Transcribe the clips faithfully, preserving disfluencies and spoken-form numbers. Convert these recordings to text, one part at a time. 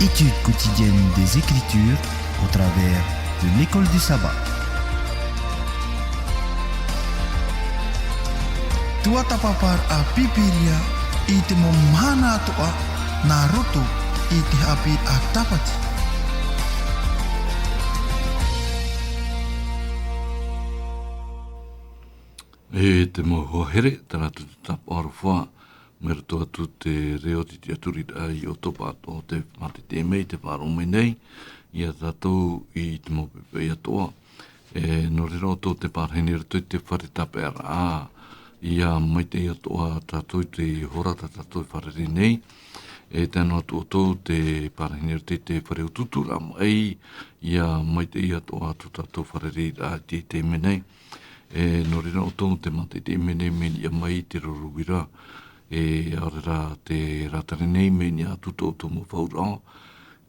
Étude quotidienne des Écritures au travers de l'école du sabbat. Tuatāpaparaʻa Pīpīria i te mau mahana atoʻa nā roto i te haʻapiʻiraʻa Tāpati. E te mau hoa here, terā atu te tāpaʻo aroha, mai roto atu te reo o te tiʻaturiraʻa i ʻō atoʻa o te mātaʻitaʻi mai, te faʻaroʻo mai nei, ia tātou i te mau poʻipoʻi atoʻa. E, nō reira ʻoutou tē parahi nei i roto i te fare tāpeʻaraʻa, ia maitaʻi atoʻa tātou i te hora tā tātou e fārerei nei. E tae noa atu ʻoutou tē parahi nei i roto i te fare utuuturaʻa maʻi, ia maitaʻi atoʻa tō tātou fārereiraʻa i te, i teie nei. E, nō reira ʻoutou tē mātaʻitaʻi mai nei, mea niʻa mai i te rorouira. E, ʻaore rā tē rātare nei, mea niʻa atu tō ʻoutou mau fauraʻo.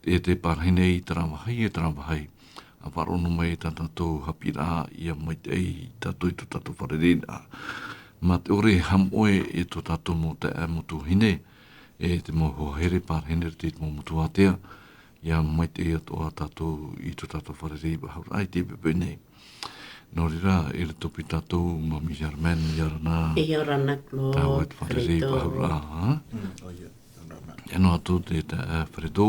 E tē parahi nei i terā vāhi, e terā vāhi. ʻA faʻaroʻo noa mai tā tātou haʻapiʻiraʻa, ia maitaʻi tātou i tō tātou fārereiraʻa. Mā te ʻore e haʻamoʻe e tō tātou mau taeaʻe, mau tuahine, e te mau hoa here, parahi nei i roto i te mau motu ātea, ia maitaʻi atoʻa tātou i tō tātou fārerei faʻahou raʻa i teie poʻipoʻi nei. Nō reira, i roto paʻi tātou, Mami Germaine, ʻia ora na. ʻIa ora na, Claude, tāua te fārerei Fredo. Faʻahou raʻa, ha? Mm, ʻoia, ʻia ora na. E noa atu te, te, e, Fredo,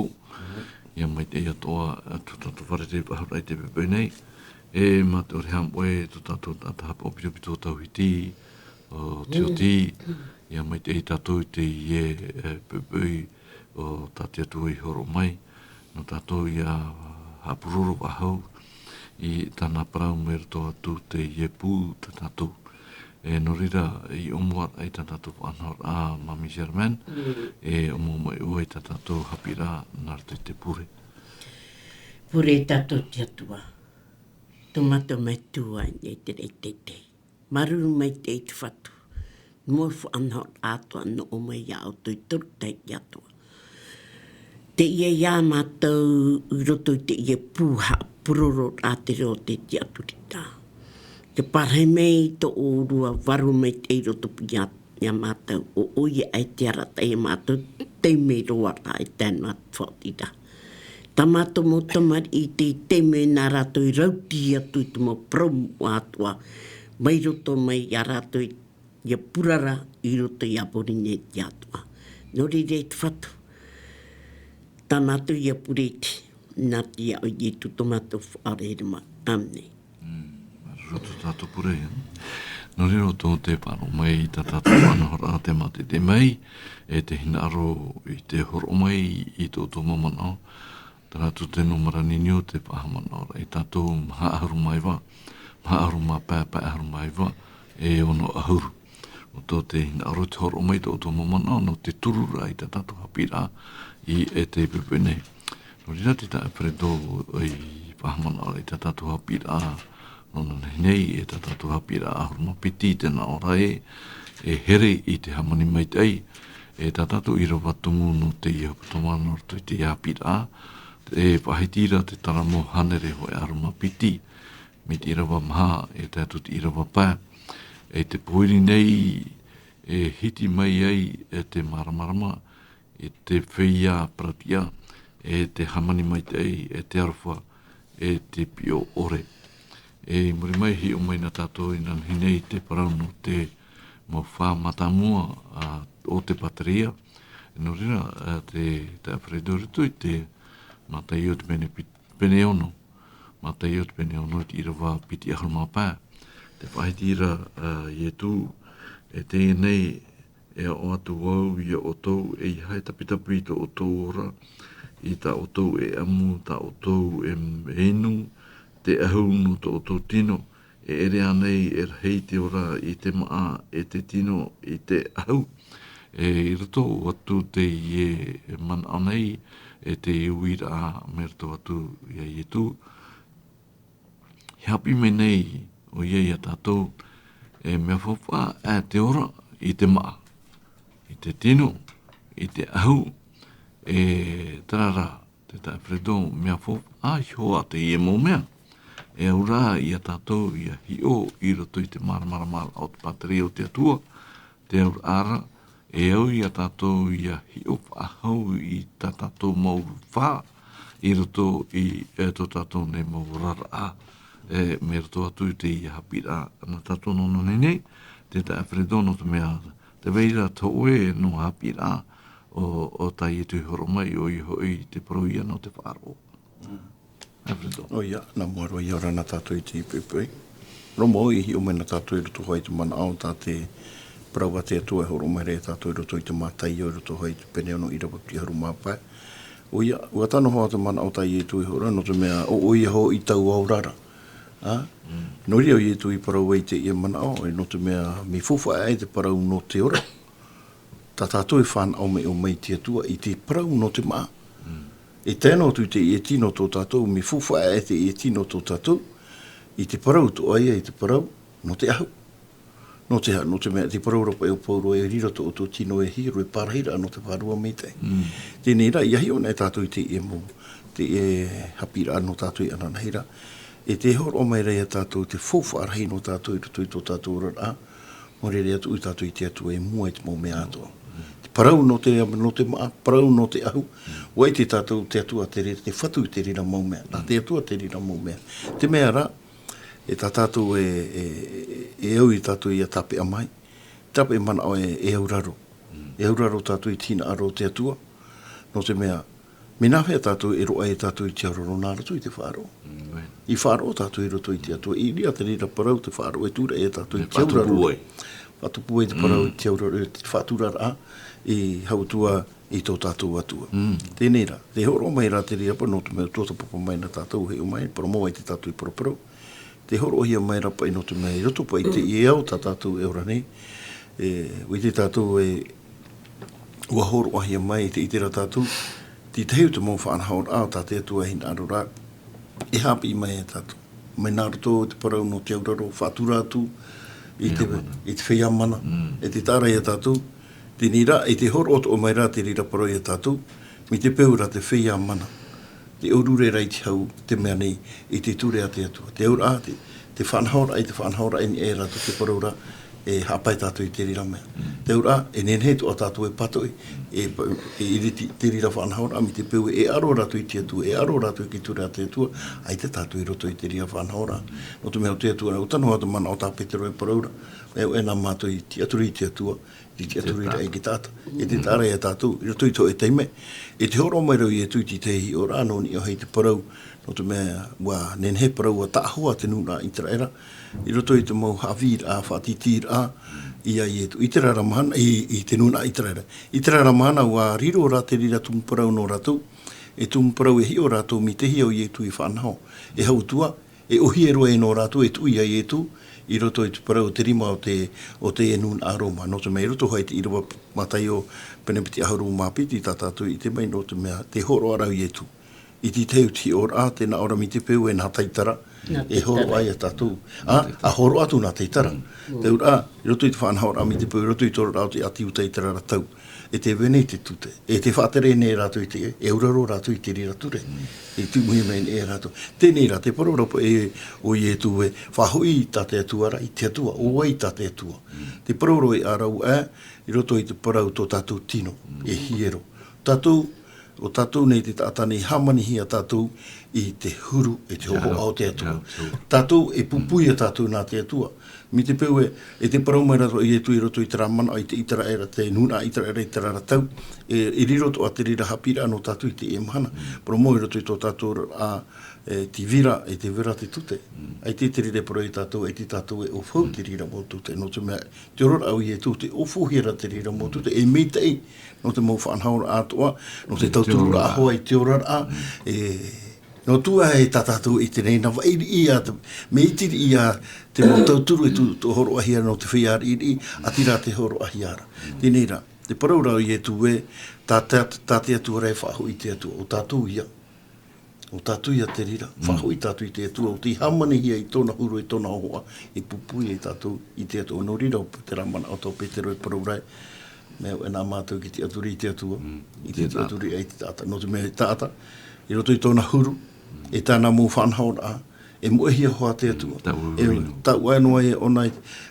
ia maitaʻi atoʻa, e, tō tātou fārerei faʻahou raʻa i teie poʻipoʻi nei. E mā te ʻore e haʻamoʻe tō tātou taʻata haʻapaʻo ʻāpitopito, tauhiti, ʻo, tīoti, ia maitaʻi tātou i teie, e, poʻipoʻi ʻo tā te Atua i hōroʻa mai, nō tātou ʻia haʻapuroro faʻahou i tāna parau mai roto atu i teie pū tā tātou. E nō reira, i ʻōmua ai tā tātou faʻanahoraʻa, Mami Germaine, Mm. e ʻōmua mai ʻoe i tā tātou haʻapiʻiraʻa nā roto i te pure. Pure tātou i te Atua. Tō mātou Metua i te raʻi teitei. Māuruuru maitaʻi te Fatu. Mau faʻanahoraʻa atoʻa nō ʻō mai iā ʻoutou i te toru tahi atoʻa. Teie ia mātou i roto i teie pū haʻapurororaʻa te reo o te tiʻaturiraʻa. Tē parahi mai tō ʻōrua vārua maitaʻi i roto paʻi iā, iā mātou, ʻo ʻoia ʻae te arataʻi iā mātou, te taime roa rā e tae noa atu faʻaoti ra. Tā mātou mau tamariʻi i teie taime nā rātou i rautī atu i te mau parau moʻa atoʻa, mai roto mai iā rātou i, ʻia purara i roto iā Pōrīnetia atoʻa. Nō reira e te Fatu, tā mātou ïa pure iti, nā te iʻoa o Ietu tō mātou Faʻaora i te mau. ʻĀmene. Mm, māuruuru tō tātou pure, e. Nō reira ʻoutou tē faʻaroʻo mai i tā tātou faʻanahoraʻa tē mātaʻitaʻi mai, e te hinaʻaro i te hōroʻa mai i tō ʻoutou mau manaʻo, terā atu te nūmera niuniu o te faʻahaʻamanaʻoraʻa iā tātou, maha ʻahuru mā iva, maha ʻahuru mā pae, pae ʻahuru mā iva, e ono ʻahuru. ʻOutou tē hinaʻaro i te hōroʻa mai i tō ʻoutou mau manaʻo, nō te turu ra i tā tātou haʻapiʻiraʻa i, e teie poʻipoʻi nei. Nō reira te taeaʻe Fredo i faʻahaʻamanaʻo ra i tā tātou haʻapiʻiraʻa nō nānahi nei, e tā tātou haʻapiʻiraʻa ʻahuru mā piti i teie nei ra ē, e here i te hāmani maitaʻi, e tā tātou ʻīrava tumu nō teie hepetoma nā roto i te haʻapiʻiraʻa, e faʻahiti ra te taramo hānere hōʻē ʻahuru mā piti, mai te ʻīrava maha, e tae atu i te ʻīrava pae. E te pōiri nei, e hiti mai ai, e te māramarama, e te feiā parau-tiʻa, e te hāmani maitaʻi, e te aroha, e te piʻo ʻore. E i muri mai, hiʻo mai na tātou inānahi nei i te parau nō te mau fā mātāmua, ā, o te pātireia. Nō reira, ā, te, te Alfredo i roto i te Mātaio te pene pit-, pene ono. Mātaio te pene ono i te ʻīrava piti ʻahuru mā pae. Tē faʻahiti ra, ā, Ietu, e teie nei, e aʻo atu vau iā ʻoutou, ʻeiaha e tapitapi tō ʻoutou ora, i tā ʻoutou e ʻamu, tā ʻoutou e, e inu, te ʻahu nō tō ʻoutou tino, e ʻere ānei e rahi te ora i te māʻa, e te tino i te ʻahu. E i roto atu teie manaʻo nei, e te uiraʻa mai roto atu iā Ietu, e haʻapiʻi mai nei ʻoia iā tātou, e mea faufaʻa ʻae te ora i te māʻa, i te tino, i te ʻahu, e terā rā, te taeaʻe Alfredo, mea faufaʻa iho ā teie mau mea. E au ra iā tātou ʻia hiʻo i roto i te māramarama o te pātireia o te Atua, te auraʻa ra, E au ia tātou ia hiʻo faʻahou i tā tātou mau fā i roto i, e, tō tātou nei mau oraraʻa, e, mai roto atu i teie haʻapiʻiraʻa nā tātou nō nō nei nei, tē tā Alfredo nō te mea, tē vai ra te hōʻē nō haʻapiʻiraʻa o, o tā Ietu i hōroʻa mai, ʻoia hoʻi te parau ia nō te faʻaroʻo. Alfredo. ʻOia, nā mua roa ia ora na tātou i te poʻipoʻi. Roa mau i hiʻo mai na tātou i roto hoʻi i te manaʻo tā te parau a te Atua e hōroʻa mai ra ia tātou i roto i te Mataio, i roto hoʻi i te pene ono ʻīrava piti ʻahuru mā pae. ʻOia, ʻua tano hoʻi te manaʻo tā Ietu i hōroʻa, nō te mea, ʻo, ʻoia hoʻi taua oraraʻa. Ā? Nō reira ʻo Ietu i parau ai teie manaʻo, e nō te mea, mea faufaʻa aʻe te parau nō te ora. Tā tātou e fānaʻo mai ʻo mai te Atua i te parau nō te māʻa. E tae noa atu i teie tino tō tātou, mea faufaʻa aʻe teie tino tō tātou, i te parau atoʻa ia, i te parau nō te ʻahu. Nō te aha, nō te mea, te parau ra paʻi ʻo Pauro, e riro tō ʻoutou tino e hiero, e pārahiraʻa nō te Vārua Maitaʻi. Teie nei rā, ʻia hiʻo na tātou i teie mau, teie haʻapiʻiraʻa nō tātou i ananahi ra. E tē hōroʻa mai ra ia tātou, te faufaʻa rahi nō tātou i roto i tō tātou oraraʻa, Mō reira atu tātou i te Atua i mua i te mau mea atoʻa. Te parau nō te, nō te māʻa, parau nō te ʻahu. ʻUa ʻite tātou te Atua te reira, te Fatu i te reira mau mea. Nā te Atua te reira mau mea. Te mea rā, e tā tātou e, e, e au i tātou ia tāpeʻa mai. Tāpeʻa manaʻo e, e auraro. E auraro tātou i te hinaʻaro o te Atua. Nō te mea, Mea nāhea tātou e roaʻa ai tātou i te auraro nā roto i te faʻaroʻo. I faʻaroʻo tātou i roto i te Atua. I reira te reira parau te faʻaroʻo e tūraʻi ia tātou i te auraro. Faʻatupu ai te parau i te auraro, i te faʻaturaraʻa, i hau atu ā i tō tātou Atua. Teie nei rā, tē hōroʻa mai ra te reira parau nō te mea ʻua tuatāpapa mai na tātou e hiʻo mai, parau mau ai te tātou i paraparau. Tē hōroʻahia mai ra paʻi nō te mea i roto paʻi i teie ao tā tātou e ora nei. E, ʻua ʻite tātou e, ʻua hōroʻahia mai, tē ʻite ra tātou, te tahi o te mau faʻanahoraʻa tā te Atua e hinaʻaro ra, e haʻapiʻi mai ia tātou. Mai nā roto i te parau nō te auraro, faʻatura atu i te, i te feiā mana. E tē taʻa ra ia tātou, teie nei rā, e tē hōroʻa atoʻa mai ra te reira parau ia tātou, mai te peu ra te feiā mana. Te ʻōrure ra i te hau, te mea nei, i te ture a te Atua. Te auraʻa, te, te faʻanahoraʻa, i te faʻanahoraʻa i niʻa ia rātou te parau ra, e haʻapae tātou i te reira mea. Te auraʻa, e nehenehe atoʻa tātou e pātoʻi, e pa-, e iriti te reira faʻanahoraʻa, mai te peu e ʻaro rātou i te Atua, e ʻaro rātou i te ture a te Atua, ʻaita tātou i roto i te reira faʻanahoraʻa. Nō te mea ʻo te Atua, ʻua tano atu te manaʻo tā Petero e parau ra, e, e nā mātou i tiʻaturi i te Atua, i te tiʻaturiraʻa i te taʻata. E tē taʻa ra ia tātou, i roto i te hōʻē taime, e tē hōroʻa mai ra ʻo Ietu i te tahi hiʻoraʻa, nō niʻa hoʻi i te parau, nō te mea, ʻua nehenehe parau ʻua taʻahoa te nūnaʻa ʻĪteraʻera, i roto i te mau haʻavīraʻa, faʻatītīraʻa, ia Ietu, i terā ra mahana, i, i te nūnaʻa ʻĪteraʻera. I terā ra mahana, ʻua riro ra te reira tumu parau nō rātou, e tumu parau e hiʻo rātou mai te hia ʻo Ietu i faʻanaho. E hau atu ā, e ʻōhie roa ia nō rātou e tuʻu ia Ietu, i roto i te parau o te rima o te, o te nūnaʻa Roma. Nō te mea i roto hoʻi i te ʻīrava Mataio pene piti ʻahuru mā piti tā tātou i ʻite mai, nō te mea tē hōroʻa ra ʻo Ietu. I te tahi o te hiʻoraʻa, tē nā ʻō ra mai te peu e nā taitara, e hōroʻa ia tātou. Ā, ʻa hōroʻa atu nā taitara. Te auraʻa, i roto i te faʻanahoraʻa mai te peu, i roto i te oraraʻa o te ʻĀti Iuta i terā ra tau. E tē vai nei te tute. E tē faʻatere nei rātou i te, e auraro rātou i te reira ture. E tūmuhia mai nei rātou. Teie nei rā, te parau ra paʻi ʻo Ietu e, faʻahoʻi tā te Atua ra i te Atua, ʻo vai tā te Atua. Te parau ra ʻoia rā, e, i roto i te parau tō tātou tino, e hiero. Tātou, ʻo tātou nei te taʻata nei hāmanihia tātou i te huru, e te hōhoʻa o te Atua. Tātou e pupu ia tātou nā te Atua. Mai te peu e, e tē parau mai ra ʻo Ietu i roto i terā manaʻo i te ʻĪteraʻera, te nūnaʻa ʻĪteraʻera i terā ra tau, e, e riro atoʻa te reira haʻapiʻiraʻa nō tātou i teie mahana. Parau mau i roto i tō tātou, ā, e, te vira, e te vira te tute. ʻAita te reira e parau ia tātou, ʻaita tātou e ʻōfau te reira mau tute. Nō te mea, te oraraʻa o Ietu, tē ʻōfauhia ra te reira mau tute, e maitaʻi, nō te mau faʻanahoraʻa atoʻa, nō te tauturu ra hoʻi i te oraraʻa, e, Nō te aha e tā tātou i teie nei, nā vai riʻi ā te, mea iti riʻi ā te mau tauturu e tū, tū hōroʻahia nō te feiā riʻiriʻi, ʻaita rā tē hōroʻahia ra. Teie nei rā, te parau ra ʻo Ietu ē, tā, tā, tā te Atua ra e faʻahoʻi te Atua, ʻo tātou ia. ʻO tātou ia te reira, faʻahoʻi tātou i te Atua, ʻo tē hāmanihia i tōna huru, i tōna hōhoʻa, e pupu ia tātou i te Atua. Nō reira, ʻo terā manaʻo tō Petero e parau ra, mea, e nā mātou i te tiʻaturi i te Atua, i te tiʻaturi i te taʻata. Nō te mea e taʻata, i roto i tōna huru, e tāna mau faʻanahoraʻa, E moʻehia hoʻi te Atua. Mm, taʻu E, ui noa. Taʻu ai noa e ʻōna,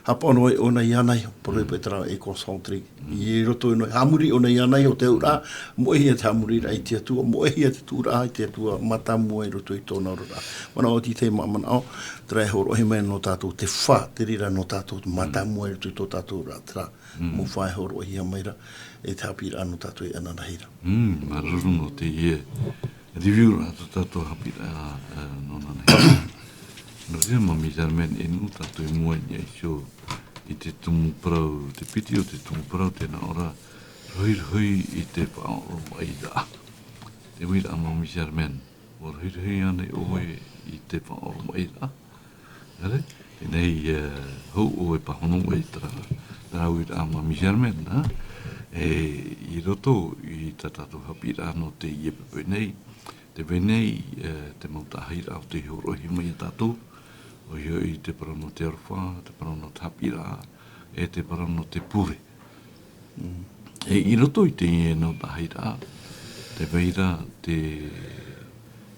haʻapaʻo noa e ʻōna iāna iho, parau Mm. paʻi terā e concentré. Mm. I roto noa, haʻamori ʻōna iāna iho te auraʻa, moʻehia te haʻamoriraʻa i te Atua, moʻehia te tuʻuraʻa i te Atua, mātāmua i roto i tōna oraraʻa. Manaʻo atu i te ma-, manaʻo, terā e hōroʻahia mai nō tātou, te fā, te reira nō tātou, Mm. mātāmua i roto i tō tātou oraraʻa, terā, Mm. mau fā e hōroʻahia mai ra, e te haʻapiʻiraʻa nō tātou e ananahi ra. Mm, māuruuru nō teie review ra tō tātou haʻapiʻiraʻa, ā, nō nanahi. Nō reira, Mami Germaine, e nuʻu tātou i mua i niʻa iho i te tumu parau, te piti o te tumu parau, tē nā ʻō ra, rohirohi i te faʻaoromaʻiraʻa. Te uiraʻa, Mami Germaine, ʻua rohirohi ānei ʻoe i te faʻaoromaʻiraʻa? ʻĒ, teie nei, ā, hou ʻoe e pāhono ʻoe i terā, terā uiraʻa, Mami Germaine, ā? E, i roto i tā tātou haʻapiʻiraʻa nō teie poʻipoʻi nei, tē vai nei, ā, te mau taʻahiraʻa o tei hōroʻahia mai iā tātou, ʻoia hoʻi te parau nō te aroha, te parau nō te haʻapiʻiraʻa, e te parau nō te pure. Mm. E i roto i teie mau taʻahiraʻa, tē vai ra te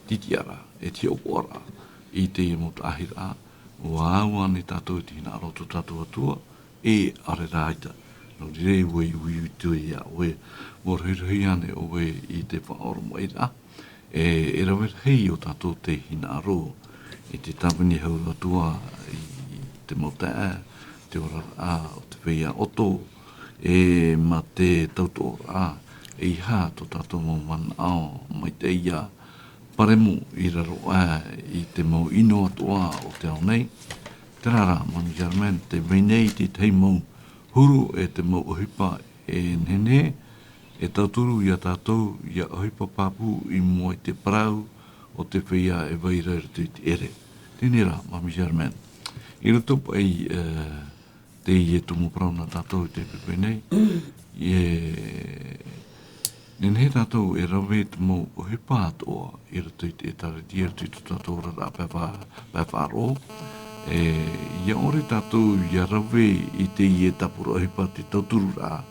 tītīʻaraʻa, e te hiʻopoʻaraʻa i teie mau taʻahiraʻa, ʻua au ānei tātou i te hinaʻaro o tō tātou Atua, e ʻaore rā ʻaita. Nō reira, e ʻua uiui atu iā ʻoe, ʻua rohirohi ānei ʻoe i te faʻaoromaʻiraʻa, e, e rave rahi ʻo tātou tei hinaʻaro i te tāvini hau atu ā i te mau taeaʻe, te oraraʻa o te feiā ʻoto, e mā te tautoʻoraʻa, eiaha tō tātou mau manaʻo maitaʻi ʻia paremu i raro aʻe i te mau ʻino atoʻa o te ao nei. Terā rā, Mami Germaine, tē vai nei te tahi mau huru e te mau ʻohipa e nehenehe e tauturu iā tātou ʻia ʻohipa pāpū i mua i te parau o te feiā e vai ra i roto i te ʻere. Teie rā, Mami Germaine. I roto paʻi, ā, teie tumu parau nā tātou i te poʻipoʻi nei, e nehenehe tātou e rave i te mau ʻohipa atoʻa i roto i te ʻĒtārētia, i roto i tō tātou oraraʻa pae faʻa-, pae faʻaroʻo. E, ʻia ʻore tātou ʻia rave i teie tāpura ʻohipa, te tautururaʻa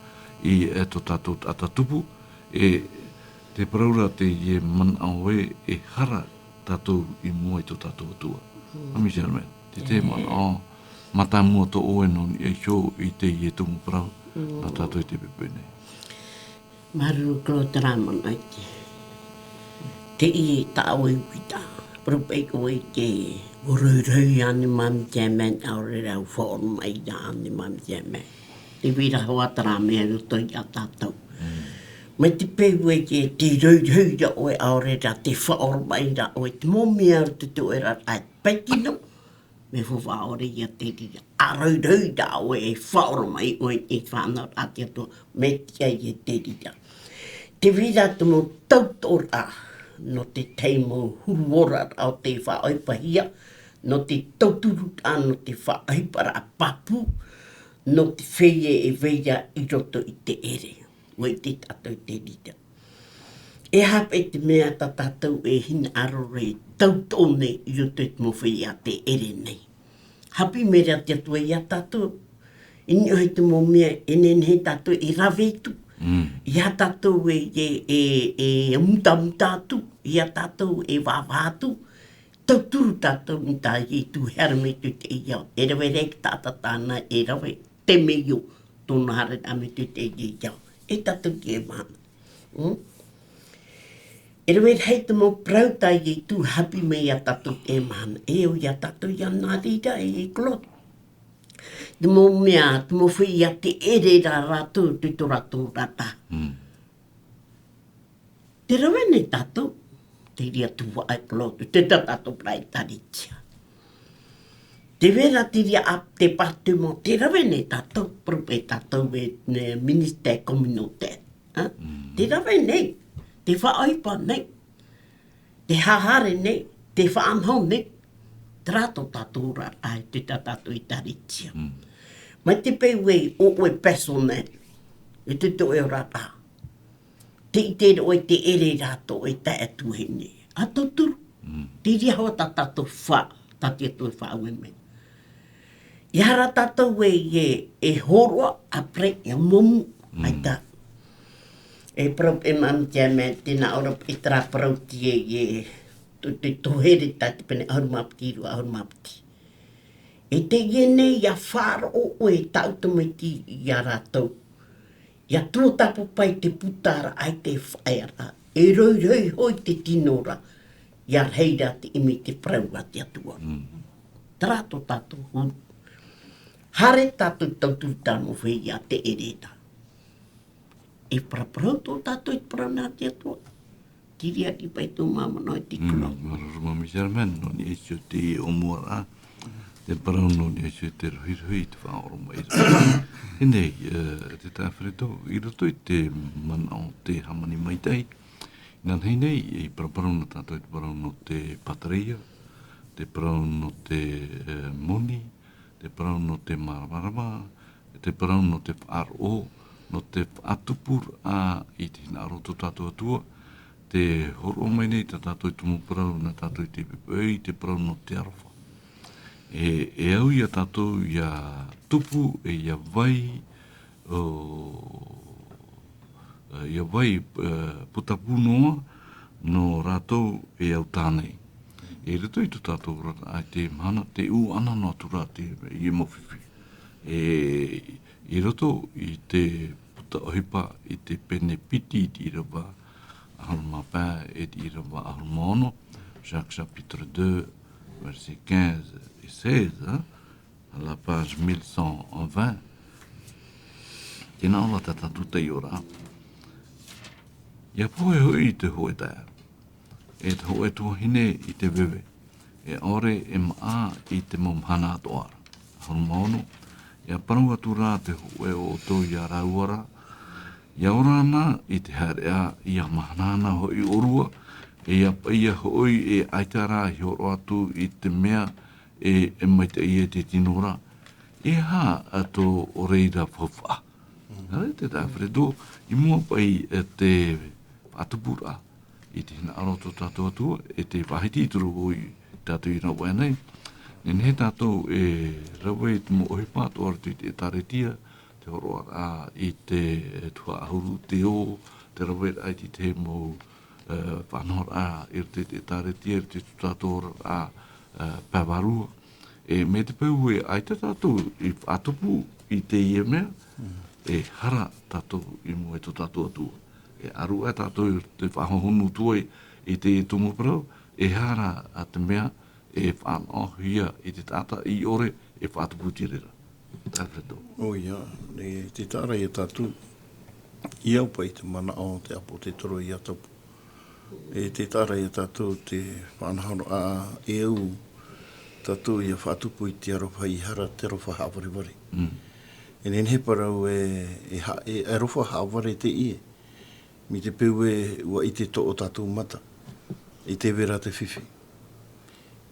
i, e, tō tātou taʻata tupu, e, te parau ra teie manaʻo ē, e hara tātou i mua i tō tātou Atua. Mm. Mami Germaine, te, te E. manaʻo mātāmua tō ʻoe nō niʻa iho i teie tumu parau Mm. nā tātou i te poʻipoʻi nei. Māuruuru Claude terā manaʻo iti. Teie tā ʻoe uiraʻa. Parau paʻi ʻoe i te rohirohi ānei, Mami Germaine, ʻaore rā ʻua faʻaoromaʻi ānei, Mami Germaine. Tē vai ra hoʻi terā mea i roto iā tātou. Mm. Mai te peu ē tē rohirohi ra ʻoe, ʻaore rā tē faʻaoromaʻi ra ʻoe, te mau mea i roto i tō ʻoe oraraʻa e pae tino, mea faʻaʻore ïa te reira. ʻA rohirohi ra ʻoe e faʻaoromaʻi ʻoe i te fānauraʻa a te Atua, mea tiʻa ïa te reira. Tē vai ra te mau tautoʻoraʻa nō te tahi mau huru oraraʻa o tē faʻaʻohipahia, nō te tautururaʻa, nō te faʻaʻohiparaʻa pāpū, nō te feiā e vai ra i roto i te ʻere. ʻUa ʻite tātou i te reira. E aha paʻi te mea tā tātou e hinaʻaro ra e tautoʻo nei i roto i te mau feiā tē ʻere nei? Haʻapiʻi mai ra te Atua iā tātou, i niʻa i te mau mea e nehenehe tātou e rave atu. Mm. Iā tātou e, e, e, e mutamuta atu, iā tātou e vāvā atu, tauturu tātou i tā Ietu, haere mai i te ao. E rave ra te taʻata tāna e rave, temeio tōna haereraʻa mai i te ao. E tātou teie mahana. Mm? E rave rahi te mau parau tā Ietu haʻapiʻi mai iā tātou teie mahana. E au iā tātou ia nā reira, e Claude. Te mau mea, te mau feiā tē ʻere ra rātou, te tō rātou oraraʻa. Mm. Tē rave nei tātou, te reira tuhaʻa, e Claude, te tā tātou parau ʻĒtārētia. Tē vai ra te reira ʻāpōsetolo, tē rave nei tātou, parau paʻi tātou e, e ministère communautaire, ā? Mm. Tē rave nei, tē faʻaʻohipa nei, tē haere nei, tē faʻanaho nei, terā tō tātou oraraʻa, te tā tātou ʻĒtārētia. Mm. Mai te peu ē ʻo ʻoe personnel, e te tō ʻoe oraraʻa. Tē ʻite ra ʻoe tē ʻere ra tō ʻoe taeaʻe tuahine. ʻA tauturu. Mm. Te reira hoʻi tā tātou fā, tā te Atua e faʻaue mai. ʻEiaha rā tātou e, e, e hōroʻa, après, e momu, Mm. ʻaita. E parau paʻi Mami Germaine, tē nā ʻō ra paʻi terā parau iti e, e, te tohereta, te pene ʻahuru mā piti, rua ʻahuru mā piti. E teie nei, ʻia faʻaroʻo ʻoe, taʻu tamaiti, ia rātou, ʻia tuatāpapa i te putaraʻa, i te faʻaearaʻa, e rohirohi hoʻi te tino ra, ʻia rahi rā te ʻimi i te parau a te Atua. Mm. Terā tō tātou huru. Haere tātou i te tauturu tano fei ia te ʻereta. E paraparau tō tātou i te parau nā te Atua. Tiriaki paʻi tō māmā nō e te kura. Mm, māuruuru maitaʻi Germaine, nō niʻa iho i te ʻōmuaraʻa, te parau nō niʻa iho i te rohirohi, te faʻaoromaʻi ra. E nei, eh, te taeaʻe Alfredo, i roto i te manaʻo te hāmani maitaʻi, inanahi nei, i paraparau na tātou i te parau nō te pātireia, te parau nō te, eh, moni, te parau nō te māramarama, te parau nō te faʻaroʻo, nō te faʻatupuraʻa i te hinaʻaro o tō tātou Atua, te hōroʻa mai nei tā tātou i te mau parau, nā tātou i te pepe, i te parau nō te aroha. E, e au ia tātou ʻia tupu, e ʻia vai, ʻo, ʻia vai, eh, putapū noa, nō rātou e au tāne. I roto i tō tātou oraraʻa i teie mahana, te ʻūʻana noa atu ra te, i mau fifi. E, i roto i te puta ʻohipa i te pene piti i te ʻīrava ʻahuru mā pae, e te ʻīrava ʻahuru mā ono, Jacques chapitre deux, verset quinze et seize, hein, à la page mille cent vingt. Tēnā ʻoe tā tātou taiʻoraʻa. ʻIa pohe hoʻi i te hōʻē taeaʻe, e te hōʻē tuahine i te veve, e ʻaore e maʻa i te mau mahana atoʻa ra. ʻAhuru mā ono, ʻia parau atu ra te hōʻē o ʻoutou ia rāua ra, ʻia ora na i te haereʻa, ʻia mahana na hoʻi ʻōrua, e ʻia paʻia hoʻi, e ʻaita rā i hōroʻa atu i te mea e, e maitaʻi e te tino ra. E aha tō reira faufaʻa? Mm. Nā reira te taeaʻe Alfredo, i mua paʻi i te faʻatupuraʻa i te hinaʻaro o tō tātou Atua, e te faʻahiti i te rō i tātou i rave nei. Nehenehe tātou e rave i te mau ʻohipa atoʻa i roto i te ʻĒtārētia, te hōroʻaraʻa i te, e, tuhaʻa ʻahuru, te ō, te raveraʻa i te tahi mau, e, faʻanahoraʻa i roto i te ʻĒtārētia, i roto i tō tātou oraraʻa, e, pae vārua. E, mai te peu ē ʻaita tātou i faʻatupu i teie mea, mm, e hara tātou i mua i tō tātou Atua. E ʻaru ā tātou i te faʻahohonu atu ai i te tumu parau, e hara ā te mea e faʻanahohia e te taʻata i ʻore e faʻatupu i te reira. Alfredo. ʻOia, e te taʻa ra ia tātou, i au paʻi te manaʻo o te ʻāpōsetolo ia Iakobo. E te taʻa ra ia tātou te faʻanahoraʻa e au tātou ʻia faʻatupu i te aroha i hara, te aroha haʻavarevare. Mm. E nehenehe parau e, e ha-, e aroha haʻavare teie. Mai te peu ē ʻua ʻite tō tātou mata, e tē vai ra te fifi.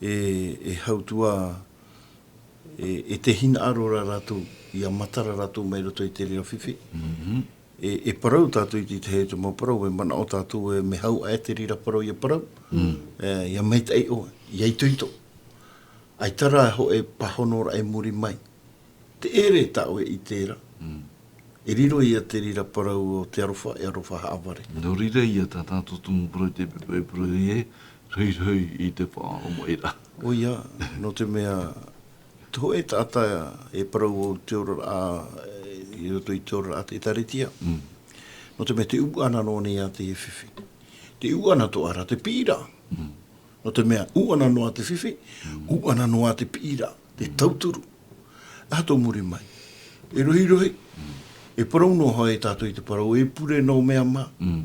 E, e hau atu ā, e, e te hinaʻaro ra rātou, ʻia matara rātou mai roto i te reira fifi. Mhm. E, e parau tātou i te tahi o te mau parau, e manaʻo tātou e mea hau aʻe te reira parau ʻia parau. Mm. E, ʻia maitaʻi ʻoe, ʻia itoito. ʻAita rā hōʻē pāhonoraʻa i muri mai. Te ʻere tā ʻoe e ʻite ra. Mm. E riro ia te reira parau o te aroha, e aroha haʻavare. Nō reira ia tā tātou tumu parau i te pepe, e parau e rohirohi i te faʻaoromaʻiraʻa. ʻOia, nō te mea, te hōʻē taʻata e parau ʻo te oraraʻa, e, i roto i te oraraʻa te ʻĒtārētia. Mm. Nō te mea te ʻūʻana noa nei ā te fifi. Te ʻūʻana atoʻa ra te piʻiraʻa. Mm. Nō te mea, ʻūʻana noa te fifi, mm, ʻūʻana noa te piʻiraʻa, te, mm, tauturu. Aha tō muri mai? E rohirohi. Mm. E parau noa hoʻi tātou i te parau, e pure noa mea mā. Mm.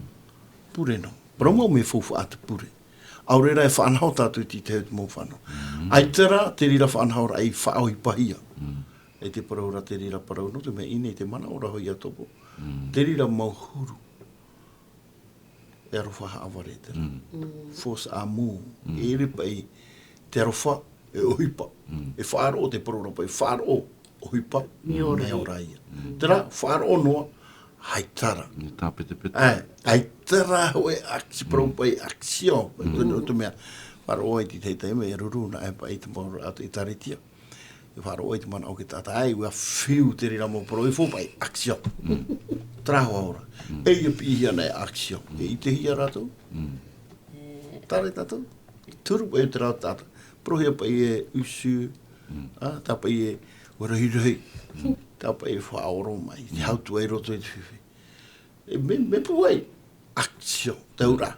Pure noa. Parau mau mea faufaʻa te pure. ʻAore rā e faʻanaho tātou i te tahi o te mau fānau. Mm. ʻAita rā, te reira faʻanahoraʻa i faʻaʻohipahia. Mm. E te parau ra te reira parau, nō te mea ʻī nei te manaʻo ra hoʻi a Iakobo. Mm. Te reira mau huru. E aroha haʻavare terā. Mm. Mm. Fausse amour. Mm. E ʻere paʻi te aroha, e ʻohipa. Mm. E faʻaroʻo te parau ra paʻi, faʻaroʻo, ʻohipa, mea ora ia. Mea ora ia. Mm. Terā, faʻaroʻo noa, ʻaita rā. Mea tāpetepete. ʻAe, ʻaita rā hōʻē action, parau, mm, paʻi action. Mm. Tō, tō mea, faʻaroʻo i te tahi taime, e ruru na e paʻi te mau ra te ʻĒtārētia. E faʻaroʻo i te manaʻo o te taʻata, ʻae, ʻua fiu te reira mau parau, e faufaʻa i action. Mm. Terā hoʻi ora. Mm. E ʻia piʻihia na e action. Mm. E ʻitehia rātou. Mm. Terā tātou. Turu paʻi te rā taʻata. Porohia paʻi e usu, ā, tā paʻi e ua rohirohi, tā paʻi e faʻaoro mai, te hautua i roto i te fifi. E me, me pūai, action, taura,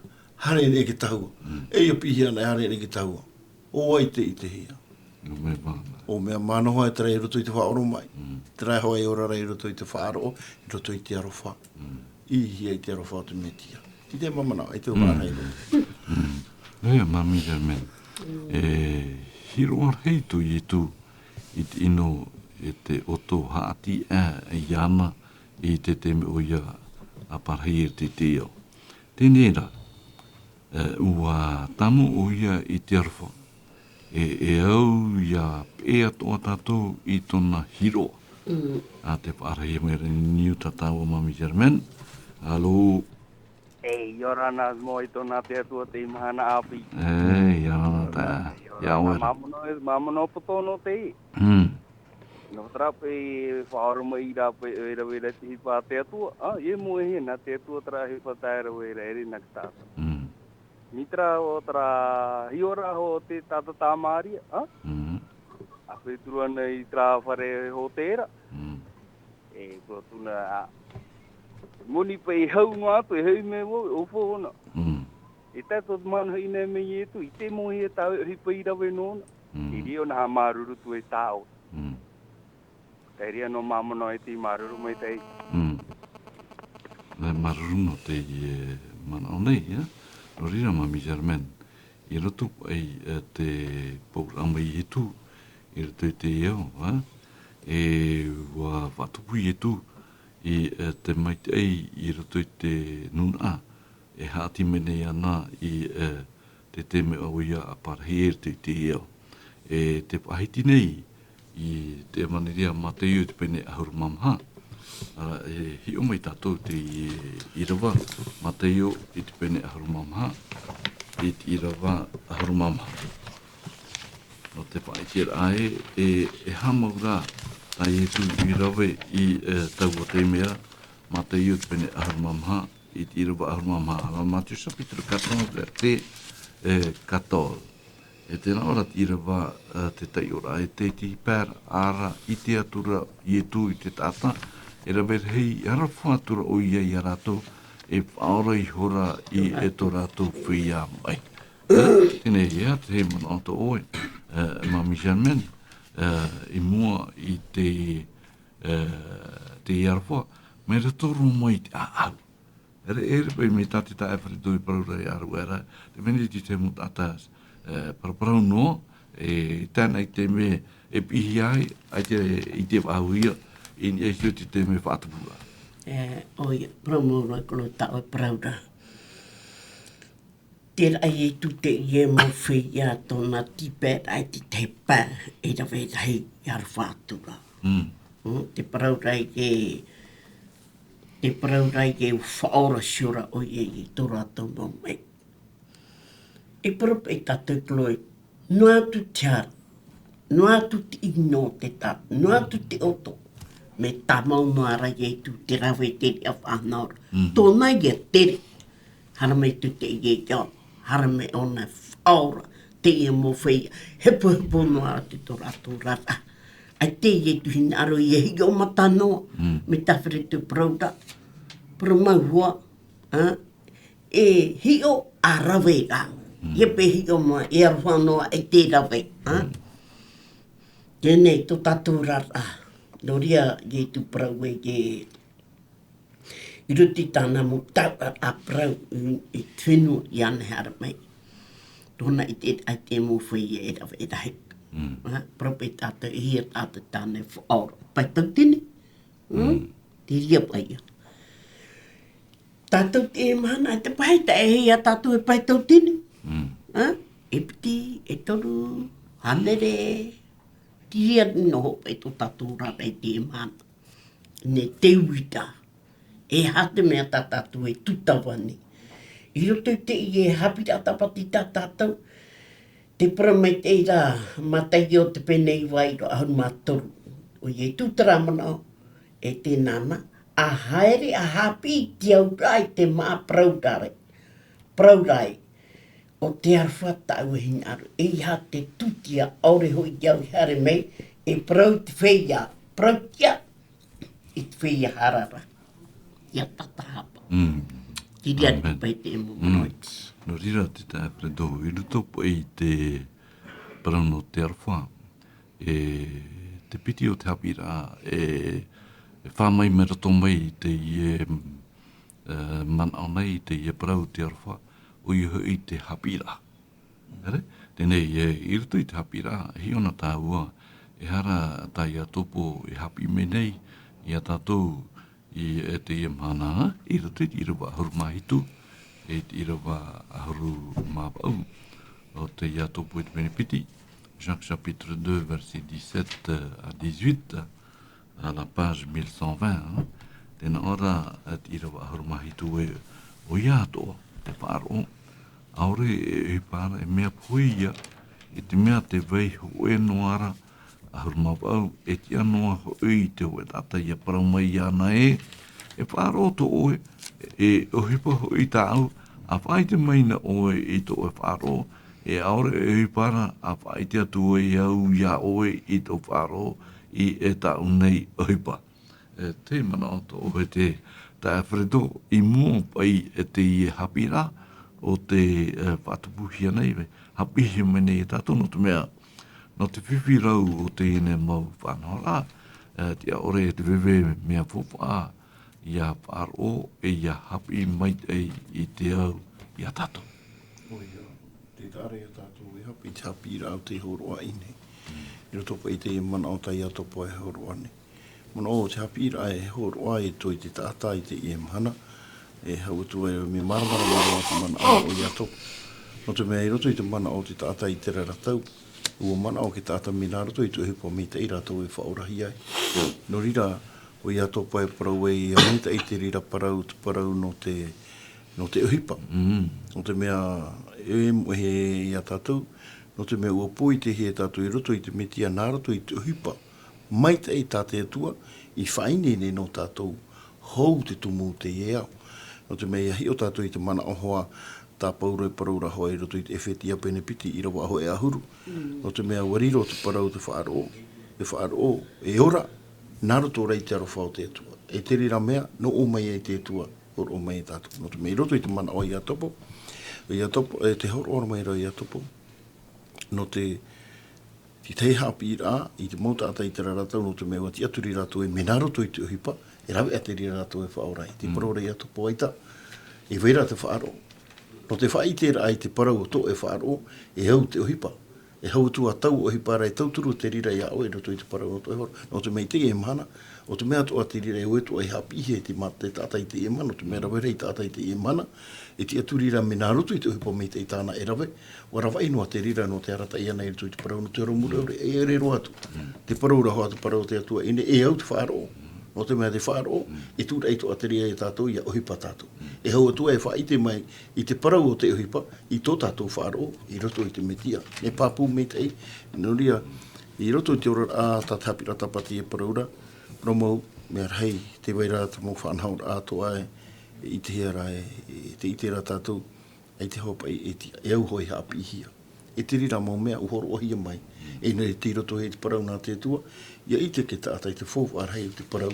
haere nei ki tahua. E ia piʻihia nei, haere nei ki tahua. ʻO vai te ʻitehia? ʻO mea māna. ʻO mea māna hoʻi terā i roto i te faʻaoro mai. Terā hoʻi e ora ra i roto i te faʻaroʻo, i roto i te aroha. I hea i te aroha o te Metia. Tē te manaʻo, i te vāhi. Nē, Māmī Germaine. E, hiroʻa rahi tō Ietu i te ʻino e te ʻoto haʻati ʻē iāna i te taime ʻoia a parahi e te teo. Teie rā, e, ʻua tamu ʻoia i te aroha. E, e au ia peʻe atoʻa tātou i tōna hiroʻa. A te faʻarahi mai ra niu tā tāua Māmī Germaine. Alo. E, ʻia ora na moa i tōna te Atua te mahana ʻāpī. E, ʻia ora na tā. ʻIa ora na. Māmona, māmona poto nō te. Nō terā paʻi e faʻaora mai ra paʻi e rave ra te hipa a te Atua, ā, e moe hia, nā te Atua terā hipa tae rave ra, e rave na ki tātou. Mai terā ʻo terā hiʻoraʻa o te taʻata Tamaria, ā? A Petero ana i terā fare hōtēra. E, kua tuna, ā, moni paʻi e hau noa atu, e hau mai vau, e ʻōfau ana. E tae tō te mahana hoʻi nei mai Ietu, ʻite moe hia tāua e ʻohipa i rave nōna. Te reira ʻōna haʻamāuruuru atu e tāʻoe. Te reira nō māmona e te māuruuru maitaʻi. Nā, māuruuru nō te, e, manaʻo nei, ā? Nō reira, Māmī Germaine, i roto paʻi, e, te poroʻi mai Ietu, i roto i te ao, ā? E, ʻua faʻatupu Ietu i, e, te maitaʻi i roto i te nūnaʻa, e haʻati mai nei ana i, e, te taime ʻoia a parahi e te, te ao. E te faʻahiti nei i te ʻevaneria a Mataio i te pene ʻahuru mā maha. Ā, e hiʻo mai tātou te ʻīrava, Mataio i te pene ʻahuru mā maha, i te ʻīrava ʻahuru mā maha. Nō te faʻaʻiteraʻa ē, e, e haʻamau ra tā Ietu i rave i, e, taua taime ra, Mataio te pene ʻahuru mā maha, i te ʻīrava ʻahuru mā maha. Ā, Mataio chapitre quatorze, verset, e, quatorze. E tē nā ʻō ra te ʻīrava, e, te taiʻoraʻa, e te, te hipa ra, ʻaita i ʻite atu ra Ietu i te taʻata, e rave rahi, e aroha atu ra ʻoia ia rātou, e faʻaora ihora i, e tō rātou feiā maʻi. Teie nei, e aha te manaʻo tō ʻoe, e, Māmī Germaine, e, i mua i te, e, te aroha, mai roto roa mai i te ʻāʻau. E ʻere, e ʻere paʻi mai tā te taeaʻe Farido i parau ra i ʻaruʻera, te mea nei te mau taʻata, e, paraparau noa, e, tāna i te mea e piʻihia ai, ʻaita i te faʻahuahia, i niʻa iho i te mea faʻatupu ra. E, ʻoia, parau mau ra, koro tāʻoe parau ra. Terā Ietu teie mau feiā tōna tipe ra i te tahi pae, e rave rahi, e aroha atu ra. Mm, te parau ra i te, te parau ra i te faʻaora ihora ʻoia i tō rātou mau maʻi. E parau paʻi tātou Chloé, noa atu te hara, noa atu te ʻino o te taʻata, noa atu te ʻoto, mea tāmau noa ra Ietu te rave i te reira faʻanaho ra. Tōna ia tere, haere mai te, teie ao, haere mai ʻōna e faʻaora, teie mau feiā, hepohepo noa atu tō rātou oraraʻa. ʻAita Ietu hinaʻaro ia hiʻo mata noa, mai tā Farido i parau ra, parau mau hoʻi, ā, e hiʻo ʻa rave ra. ʻIa paʻi hiʻo mai, e aroha noa, e te rave, ā? Teie nei tō tātou oraraʻa. Nō reira, Ietu parau ē, i roto i tāna mau taʻata parau i, i te fenua i ʻōna e haere mai. Tōna i te, ʻaita mau feiā e rave rahi. Ā, parau paʻi tātou, e hia tātou tāna e faʻaora. Pae tauatini. Te reira paʻi ia. Tātou teie mahana, e te pae taʻa e hia tātou e pae tauatini. Ā? E piti, e toru, hānere, te reira noa hoʻi paʻi tō tātou oraraʻa i teie mahana. Nē, te uira. E aha te mea tā tātou e tūtava nei. I roto i teie haʻapiʻiraʻa tāpati tā tātou, te parau mai teie ra, Mataio te pene iva, ʻīrava ʻahuru mā toru. ʻO Ietu terā manaʻo, e tē nā na, ʻa haere, ʻa haʻapiʻi i te auraʻa i te māʻa parau ra, parau ra. ʻO te aroha tāʻu e hinaʻaro, ʻeiaha te tūtia, ʻaore hoʻi te au i haere mai, e parau te feiā, parautia, i te feiā harara. Ia tata hapa. Mm. Te reira te Amen. Pai te emo Mm. Nō reira te taeaʻe Alfredo, i roto paʻi i te parau nō te aroha, e te piti o te haʻapiʻiraʻa, e, e fā mai mai roto mai i teie, e, manaʻo nei, i teie parau te aroha, ʻoia hoʻi te haʻapiʻiraʻa. Ere? Teie, e, i roto i te haʻapiʻiraʻa, e hiʻo na tāua, e aha tā Iakobo e haʻapiʻi mai nei, ia tātou, i, e teie mahana, i roto i te ʻīrava ʻahuru mā hitu, e te ʻīrava ʻahuru mā vaʻu, o te Iakobo i te pene piti, Jacques chapitre deux, verset dix-sept à dix-huit, à la page mille cent vingt, hein. Tē nā ʻō ra, e te ʻīrava ʻahuru mā hitu ē, ʻoia atoʻa, te faʻaroʻo, ʻaore e ʻohipa ra, e mea pohe ia, i te mea tē vai hōʻē noa ra, ʻahuru mā vaʻu, e tiʻa noa hoʻi te hōʻē taʻata ʻia parau mai iāna ē, e faʻaroʻo tō ʻoe, e ʻohipa hoʻi tāʻu, ʻa faʻaʻite mai na ʻoe i tō ʻoe faʻaroʻo, e ʻaore e ʻohipa ra, ʻa faʻaʻite atu e au iā ʻoe i tō faʻaroʻo, i e tāʻu nei ʻohipa. E, te manaʻo tō ʻoe te taeaʻe Alfredo, i mua paʻi e teie haʻapiʻiraʻa, ʻo te, e, faʻatupuhia nei, haʻapiʻihia mai nei e tātou, nō te mea, nō te fifi rau o teie nei mau faʻanahoraʻa, e, tiʻa ʻore e te veve mea faufaʻa, ʻia faʻaroʻo, e ʻia haʻapiʻi maitaʻi i te au iā tātou. ʻOia, tē taʻa ra iā tātou e haʻapiʻi i te haʻapiʻiraʻa o te hōroʻa i ʻō nei. I roto paʻi i teie manaʻo tā Iakobo e hōroʻa nei. Manaʻo o te haʻapiʻiraʻa e hōroʻa i roto i te taʻata i teie mahana, e hau atu ai mea māramarama roa te manaʻo o Iakobo. Nō te mea i roto i te manaʻo o te taʻata i terā ra tau, ʻua manaʻo te taʻata mea nā roto i te ʻohipa maitaʻi rātou e faʻaorahia ai. Nō reira, ʻo Iakobo e parau ai, ʻia maitaʻi te reira parau, te parau nō te, nō te ʻohipa. Mm. Nō te mea, e moʻe iā tātou, nō te mea ʻua pōʻitehia tātou i roto i te Mesia, nā roto i te ʻohipa maitaʻi tā te Atua, i faʻaineine nō tātou, hou te tumu o teie ao. Nō te mea ʻia hiʻo tātou i te manaʻo hoʻi, tā Pauro e parau ra hoʻi i roto i te Efetia pene piti, ʻīrava hōʻē ʻahuru. Mm. Nō te mea ʻua riro te parau te faʻaroʻo, e faʻaroʻo, e ora, nā roto rā i te aroha o te Atua. E te reira mea, nō ʻō mai ai te Atua, hōroʻa mai e tātou. Nō te mea i roto i te manaʻo o Iakobo, Iakobo, e te hōroʻa mai ra o Iakobo, nō te, te tahi haʻapiʻiraʻa, i te mau taʻata i terā ra tau, nō te mea ʻua tiʻaturi rātou e mea nā roto i te ʻohipa, e rave atu ra rātou e faʻaora ai. Te Mm. parau ra Iakobo ʻaita, e vai ra te faʻaroʻo. Nō te faʻaʻiteraʻa i te parau o tō ʻoe faʻaroʻo, e au te ʻohipa. E hau atu ā taua ʻohipa ra e tauturu te reira iā ʻoe i roto i te parau o tō ʻoe faʻaroʻo. Nō te mea i teie mahana, ʻo te mea atoʻa te reira e ʻoe atoʻa e haʻapiʻihia e te ma-, te taʻata i teie mahana, ʻo te mea rave rahi taʻata i teie mahana, e tiʻaturi ra mea nā roto i te ʻohipa maitaʻi tāna e rave, ʻua ravaʻi noa te reira nō te arataʻi ʻana i roto i te parau nō te ʻorometua, e ʻere roa atu. Mm. Te parau ra hoʻi te parau o te Atua, ʻe, e au te faʻaroʻo. Nō te mea te faʻaroʻo, Mm. e tūraʻi atoʻa te reira iā tātou, ʻia ʻohipa tātou. Mm. E hau atu ā e faʻaʻite mai i te parau o te ʻohipa, i tō tātou faʻaroʻo, i roto i te Mesia. E pāpū maitaʻi, nō reira, i roto i te oraraʻa, tā te haʻapiʻiraʻa Tāpati e parau ra, parau mau, mea rahi, tē vai ra te mau faʻanahoraʻa atoʻa e, e ʻitehia ra e, e te ʻite ra tātou, ʻaita hoʻi paʻi e ti-, e au hoʻi e haʻapiʻihia. E te reira mau mea, ʻua hōroʻahia mai. E nō te i roto i te parau nā te Atua, ʻia ʻite te taʻata i te faufaʻa rahi o te parau,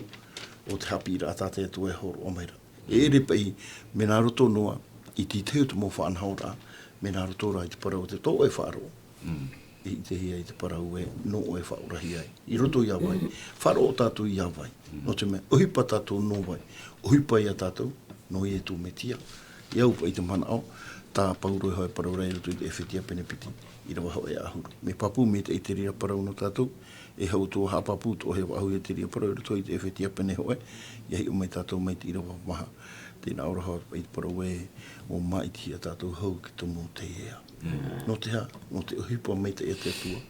o te haʻapiʻiraʻa tā te Atua e hōroʻa mai ra. E ʻere paʻi, mea nā roto noa, i te tahi o te mau faʻanahoraʻa, mea nā roto rā i te parau o te tō ʻoe faʻaroʻo. Mm. E ʻitehia i te parau ē, nō ʻoe e faʻaorahia ai. I roto iā vai, faʻaroʻo tātou iā vai. Mm. Nō te mea, ʻohipa tātou nō vai, ʻohipa iā tātou, nō Ietu Mesia. E au paʻi te manaʻo, tā Pauro e hoʻi e parau ra i roto i te Efetia pene piti, ʻīrava hōʻē ʻahuru. Mea pāpū maitaʻi te reira parau nō tātou, e hau atu ā haʻapāpū atoʻa e faʻahou i te reira parau i roto i te Efetia pene hōʻē, ʻia hiʻo mai tātou mai te ʻīrava maha. Tē nā ʻō ra hoʻi te parau ē, ʻua māʻitihia tātou hou te tumu o teie ao. Mm. Nō te aha, nō te ʻohipa maitaʻi a te Atua,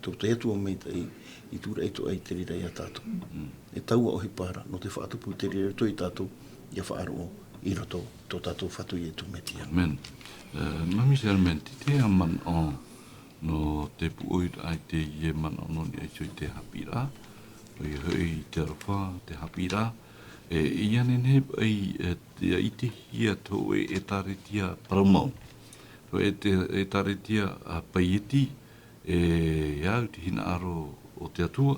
tō te Atua maitaʻi, i tūraʻi atoʻa i te reira iā tātou. Mm. E taua ʻohipa ra, nō te faʻatupu i te reira i roto iā tātou, ʻia faʻaroʻo i roto tō tātou Fatu Ietu Mesia. Amen. E, Mami Sherman, te tahi manaʻo nō te pūʻoiraʻa i teie manaʻo nō niʻa iho i te haʻapiʻiraʻa, ʻoia hoʻi te aroha, te haʻapiʻiraʻa, e, ʻia nehenehe paʻi, e, ʻia ʻitehia te hōʻē ʻĒtārētia parau mau. Hōʻē te, e tāretia a Paieti, e au te hinaʻaro o te Atua,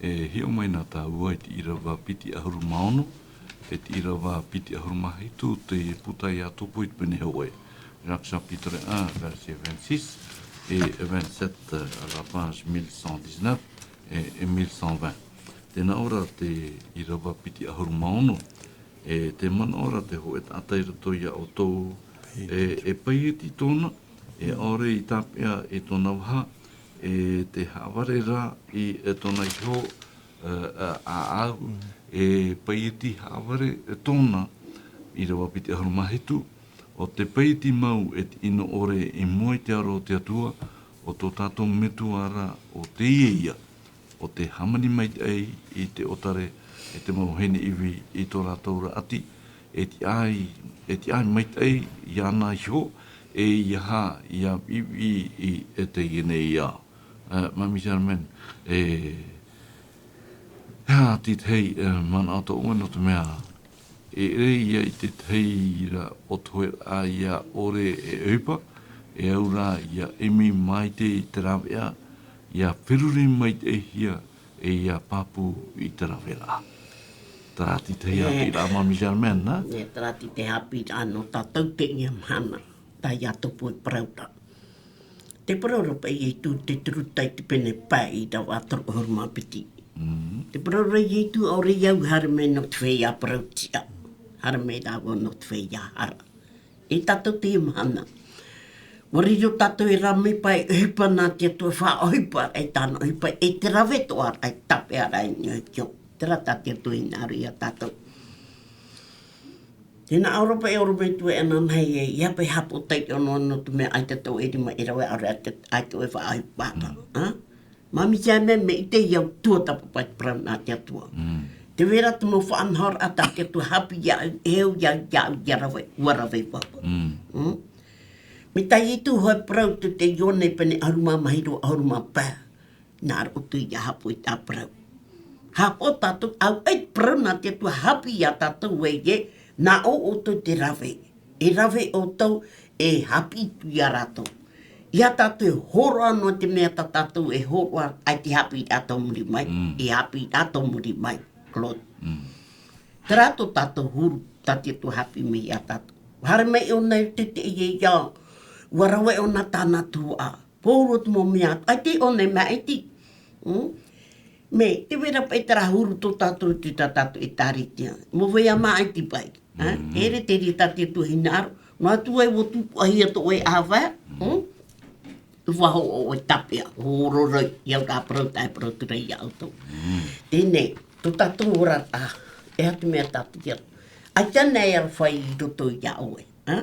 e hiʻo mai na tāua i te ʻīrava piti ʻahuru mā ono, e te ʻīrava piti ʻahuru mā hitu, te puta iā Tōpō i te pene hōʻē. Jacques chapitre un, verset vingt-six et vingt-sept, à la page mille cent dix-neuf et, et mille cent vingt. Tē nā ʻō ra te ʻīrava piti ʻahuru mā ono, e te manaʻo ra te hōʻē taʻata i roto iā ʻoutou, e, e Paieti tōna, e ʻaore i tāpeʻa i tōna vaha, e te haʻavare ra i, e tōna iho, e, a, a au, e Paieti haʻavare tōna, ʻīrava piti ʻahuru mā hitu, ʻo te Paieti mau e te ʻino ʻore i mua i te aro o te Atua, ʻo tō tātou Metua ra ʻo teie ia, ʻo te hāmani maitaʻi i te ʻōtare, e te mau vahine ivi i tō rātou ra ʻati, e tiʻa ai, e tiʻa ai maitaʻi iāna iho, e ʻeiaha ia viʻiviʻi i, e teie nei ia. E, Māmī Germaine, e, e aha te tahi, e, manaʻo tōʻu nō te mea, e ʻere ia i te tahi ra ʻōtoheraʻa ia ʻore e ʻohipa, e au ra ia ʻimi maitaʻi i te rāveʻa, ia feruri maitaʻihia, e ia pāpū i te rāveʻa. Terā te tahi haʻapiʻiraʻa, Māmī Germaine, nā? E, terā te haʻapiʻiraʻa nō tātou teie mahana, tā iā Tōpō e parau ra. Te parau ra paʻi Ietu te Luka i te pene pae ʻīrava toru ʻahuru mā piti. Mm. Te parau ra Ietu, ʻaore au e haere mai nō te feiā parau tiʻa. Haere mai rāua nō te feiā hara. E tātou teie mahana. ʻUa riro tātou e rāveʻa paʻi e ʻohipa nā te Atua, faʻaʻohipa, e tāna ʻohipa, e te rave atoʻa, e tāpeʻa ra i niʻa iho. Terā tā te Atua i hinaʻaro iā tātou. Tē nā ʻō ra paʻi e ʻorometua e ananahi e, ia paʻi haʻapaʻo taiʻo noa nō te mea ʻaita tō e rima e rave, ʻaore ʻaita, ʻaita e faʻaʻohipa. Mm. Ha? Māmī Germaine, mea ʻite au tuatāpapa i te parau nā te Atua. Mm. Tē vai ra te mau faʻanahoraʻa tā te Atua haʻapiʻi iāʻu, e au iāʻu, iāʻu, ia rave, ʻua rave vau. Mm. Mm. Mai tā Ietu hoʻi parau tō te Ioane pene ʻahuru mā maha, ʻahuru mā pae. Nā roto ia haʻapaʻo i tā parau. Haʻapaʻo tātou, ʻaita e parau nā te Atua haʻapiʻi iā tātou ē, nā ʻō ʻoutou te rave. E rave ʻoutou, e haʻapiʻi atu iā rātou. Iā tātou e hōroʻa noa te mea tā tātou e hōroʻa, ʻaita e haʻapiʻiraʻa tō muri mai, mm, e haʻapiʻiraʻa tō muri mai, Claude. Mm. Terā tō tātou huru, tā te Atua haʻapiʻi mai iā tātou. Haere mai ʻōna i te, te, ia, ia, ʻua rave ʻōna tāna tuhaʻa. Pauroa te mau mea, ʻaita ʻōna e māʻiti. Mm? Mea, tē vai ra paʻi terā huru tō tātou, tō tā tātou ʻĒtārētia. Mau feiā māʻiti paʻi. Ha? Mm. E ʻere te reira tā te Atua i hinaʻaro. Noa atu ai ʻua tupuʻahia tō ʻoe ʻāvae. Mm. Mm? Ua hoʻo ʻoe tāpeʻa, hōroʻa, ia ora parau, tae parau atu ra iā ʻoutou. Mm. Teie nei, tō tātou oraraʻa, e aha te mea tātou ia. ʻAita e ʻere e fai i roto iā ʻoe, ha?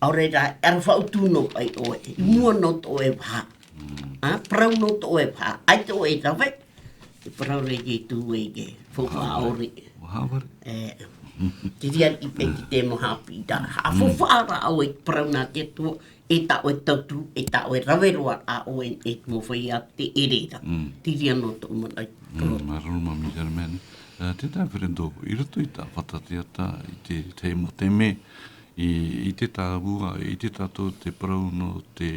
ʻAore rā, e ʻere faʻautuʻa noa paʻi ʻoe, i mua nō tō ʻoe vaha. Mm. Ha? Parau nō tō ʻoe vaha, ʻaita ʻoe e rave, te parau ra Ietu ē, e faufaʻa ʻore. Ua haʻavare. E, te reira i te, te mau haʻapiʻiraʻa. Haʻafaufaʻa ra ʻoe i te parau nā te Atua, e tā ʻoe tauturu, e tā ʻoe rave roa ra ʻoe, e te mau feiā te ʻere ra. Mm. Te reira nō tōʻu manaʻo. Mm, māuruuru Māmī Germaine. E, te taeaʻe Fernando, i roto i tā Fata Teata, i te tahi mau taime, i, i te tāua, i te tātou te parau nō te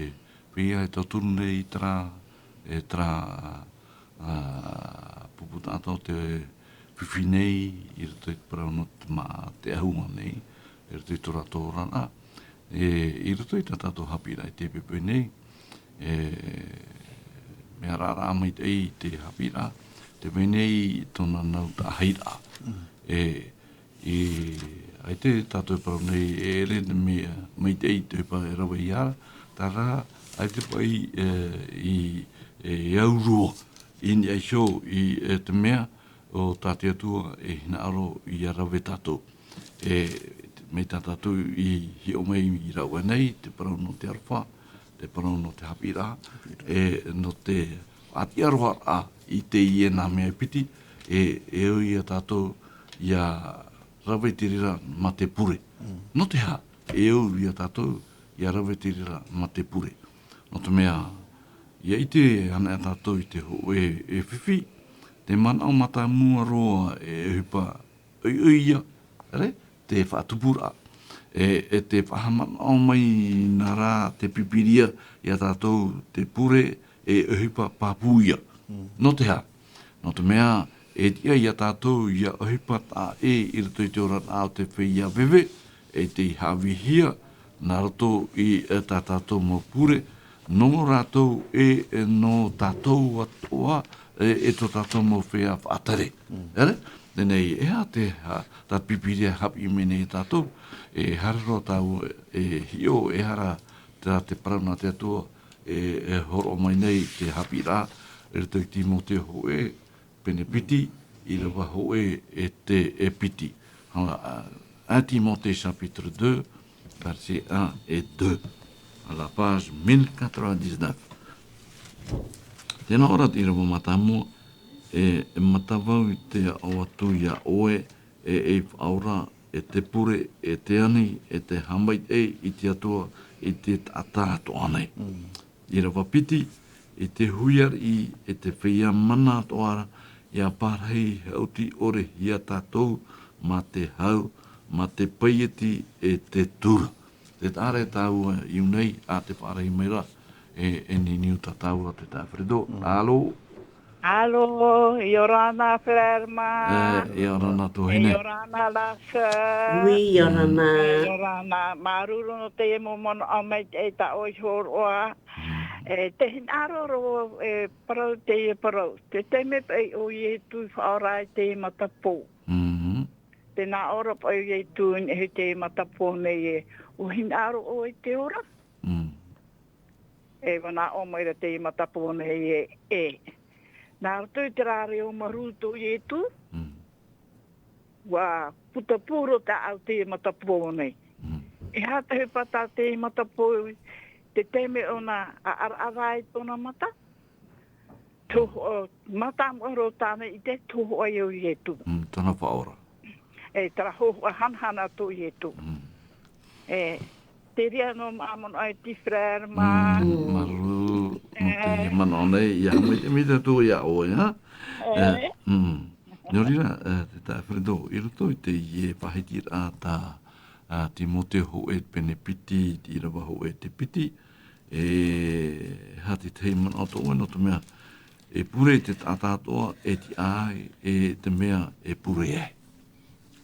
feiā e tauturu nei i terā, e terā, ā, pupu taʻata o te fifi nei, i roto i te parau nō te mā, te ʻahua nei, i roto i tō rātou oraraʻa. E, i roto i tā tātou haʻapiʻiraʻa i teie poʻipoʻi nei, e, mea raraʻa maitaʻi te haʻapiʻiraʻa, tē vai nei tōna nau taʻahiraʻa. Mm. E, I, ʻaita tātou e parau nei, e ʻere te mea maitaʻi te ʻohipa e rave iāna, terā, ʻaita paʻi, e, i, e, e au roa i niʻa iho i, e, te mea ʻo tā te Atua e hinaʻaro ʻia rave tātou. E, mai tā tātou i hiʻo mai i rāveʻa nei, te parau nō te aroha, te parau nō te haʻapiʻiraʻa, e, nō te faʻatiʻaroharaʻa i teie nā mea piti, e, e au iā tātou ʻia rave te reira mā te pure. Mm. Nō te aha, e au iā tātou ʻia rave te reira mā te pure. Nō te mea, ʻia ʻite anaʻe tātou i te hōʻē, e fifi, te manaʻo mātāmua roa e ʻohipa ʻoiʻoi ia, ʻere, te faʻatupuraʻa. e, e te faʻahaʻamanaʻo mai nā rā te Pīpīria iā tātou te pure e ʻohipa pāpū ia. Nō te aha? Nō te mea, e tiʻa iā tātou ia ʻohipa taʻa ʻē i roto i te oraraʻa o te feiā veve, e tei haʻavīhia, nā roto i, e, tā tātou mau pure, nō rātou e, e nō tātou atoʻa, e, e tō tātou mau feiā faʻatere. ʻEre? Teie nei, e aha te, ha, tā Pīpīria e haʻapiʻi mai nei iā tātou, e haere roa tāua, e hiʻo, e aha rā tā te parau nā te Atua, e, e hōroʻa mai nei te haʻapiʻiraʻa, i roto i Tīmoteo hōʻē, pene piti, ʻīrava hōʻē e te, e piti. Hala, ā, un Timothée chapitre deux, verset un et deux, à la page mille quatre-vingt-dix-neuf. Tēnā ora te ʻīrava mātāmua, e, e matavau i te aʻo atu iā ʻoe, e, e faʻaora, e te pure, e te ani, e te haʻamaitaʻi i te Atua, i te taʻata atoʻa nei. ʻĪrava piti, i te hui ariʻi, i te feiā mana atoʻa ra, ʻia pārahi haʻuti ʻore hia tātou, mā te hau, mā te paieti, e te tura. Te taʻa ra tāua i ʻō nei, ā, te faʻarahi mai ra, e, e niniu tā tāua te taʻata Alfredo. Alo? Alo, ʻia ora na, Flerma. E, ʻia ora na, tuahine. ʻIa ora na, la sœur. Oui, ʻia ora na. ʻIa ora na. Māuruuru nō teie mau manaʻo maitaʻi tā ʻoe i hōroʻa. E, te hinaʻaro roa, e, parau teie parau. Te taime paʻi ʻo Ietu i faʻaora i te matapō. Tē nā ʻō ra paʻi ʻo Ietu i niʻa i te matapō nei ē. ʻUa hinaʻaro ʻoe i te ora? E manaʻo mai ra te matapō nei ē, e. Nā roto i terā reo marū tō Ietu, ʻua puta pū roa tāʻau te matapō nei. E aha te ʻohipa tā te matapō i te taime ʻōna ʻa ʻaraʻara ai tōna mata? Tō, ʻo, mātāmua roa tāna i te tō hōʻē o Ietu. Tōna faʻaora. E, terā hōhoʻa hanahana tō Ietu. E, te reira noa mau manaʻo e te frère, mā. Māuruuru, nō te manaʻo nei, ʻia haʻamaitaʻi mai tātou iā ʻoe, ha? E, nō reira, e, te taʻata Alfredo, i roto i teie faʻahitiraʻa tā, ā, Tīmoteo hōʻē pene piti, ʻīrava hōʻē te piti, e, aha te tahi manaʻo tō ʻoe, nō te mea, e pure te taʻata atoʻa, e tiʻa ai, e te mea e pure ai.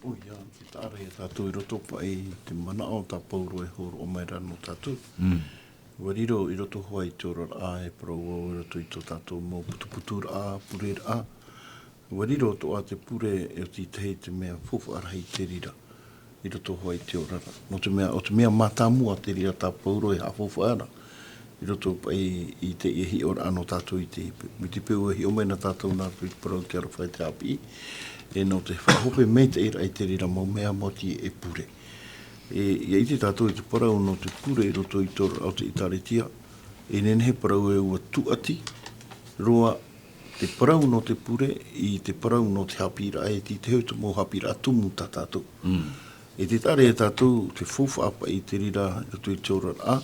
ʻOia, te taʻa ra ia tātou i roto paʻi i te manaʻo tā Paulo e hōroʻa mai ra nō tātou. ʻUa riro i roto hoʻi i te oraraʻa e parau au i roto i tō tātou mau putuputuraʻa, pureraʻa. ʻUa riro atoʻa te pure e oti i te mea faufaʻa rahi te reira i roto hoʻi i te oraraʻa. Nō te mea, ʻo te mea mātāmua te reira tā Paulo e haʻafaufaʻa ra, i roto paʻi i te, i te hiʻoraʻa nō tātou i te, mai te peu e hiʻo mai na tātou nā roto i te parau te aroha e te haʻapiʻi, e nō te faʻahope maitaʻi ra i te reira mau mea maoti e pure. E, ʻia ʻite tātou i te parau nō te pure i roto i te oraraʻa o te ʻĒtārētia, e nehenehe parau e ʻua tūʻati roa te parau nō te pure i te parau nō te haʻapiʻiraʻa, e te, te hau te mau haʻapiʻiraʻa tumu tā tātou. E te taʻa ra ia tātou, te faufaʻa paʻi te reira i roto i te oraraʻa,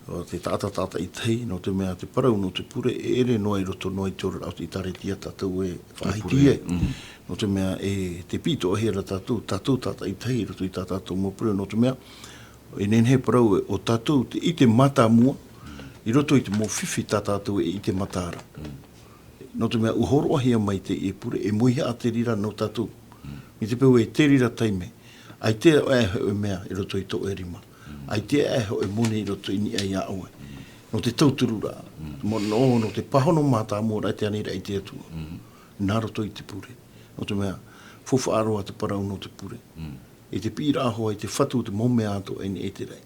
ʻo te taʻata tātaʻitahi, nō te mea te parau nō te pure, e ʻere noa i roto noa i te oraraʻa o te ʻĒtārētia tātou e faʻahiti ai. Nō te mea e te pītoʻihia ra tātou, tātou tātaʻitahi i roto i tā tātou mau pure, nō te mea, e nehenehe parau e, ʻo tātou te ʻite mātāmua, i roto i te mau fifi tā tātou e ʻite mata ra. Nō te mea, ʻua hōroʻahia mai teie pure, e moihaʻa te reira nō tātou. Mai te peu e te reira taime, ʻaita e hōʻē mea i roto i tō ʻoe rima. ʻAita e hōʻē moni i roto i niʻa iā ʻoe. Nō te tauturu ra. Mo, nō, nō te pāhono mātāmua ra te aniraʻa i te Atua. Nā roto i te pure. Nō te mea, faufaʻa roa te parau nō te pure. I te piʻiraʻa hoʻi, i te fatu, te mau mea atoʻa e nehenehe te raʻi.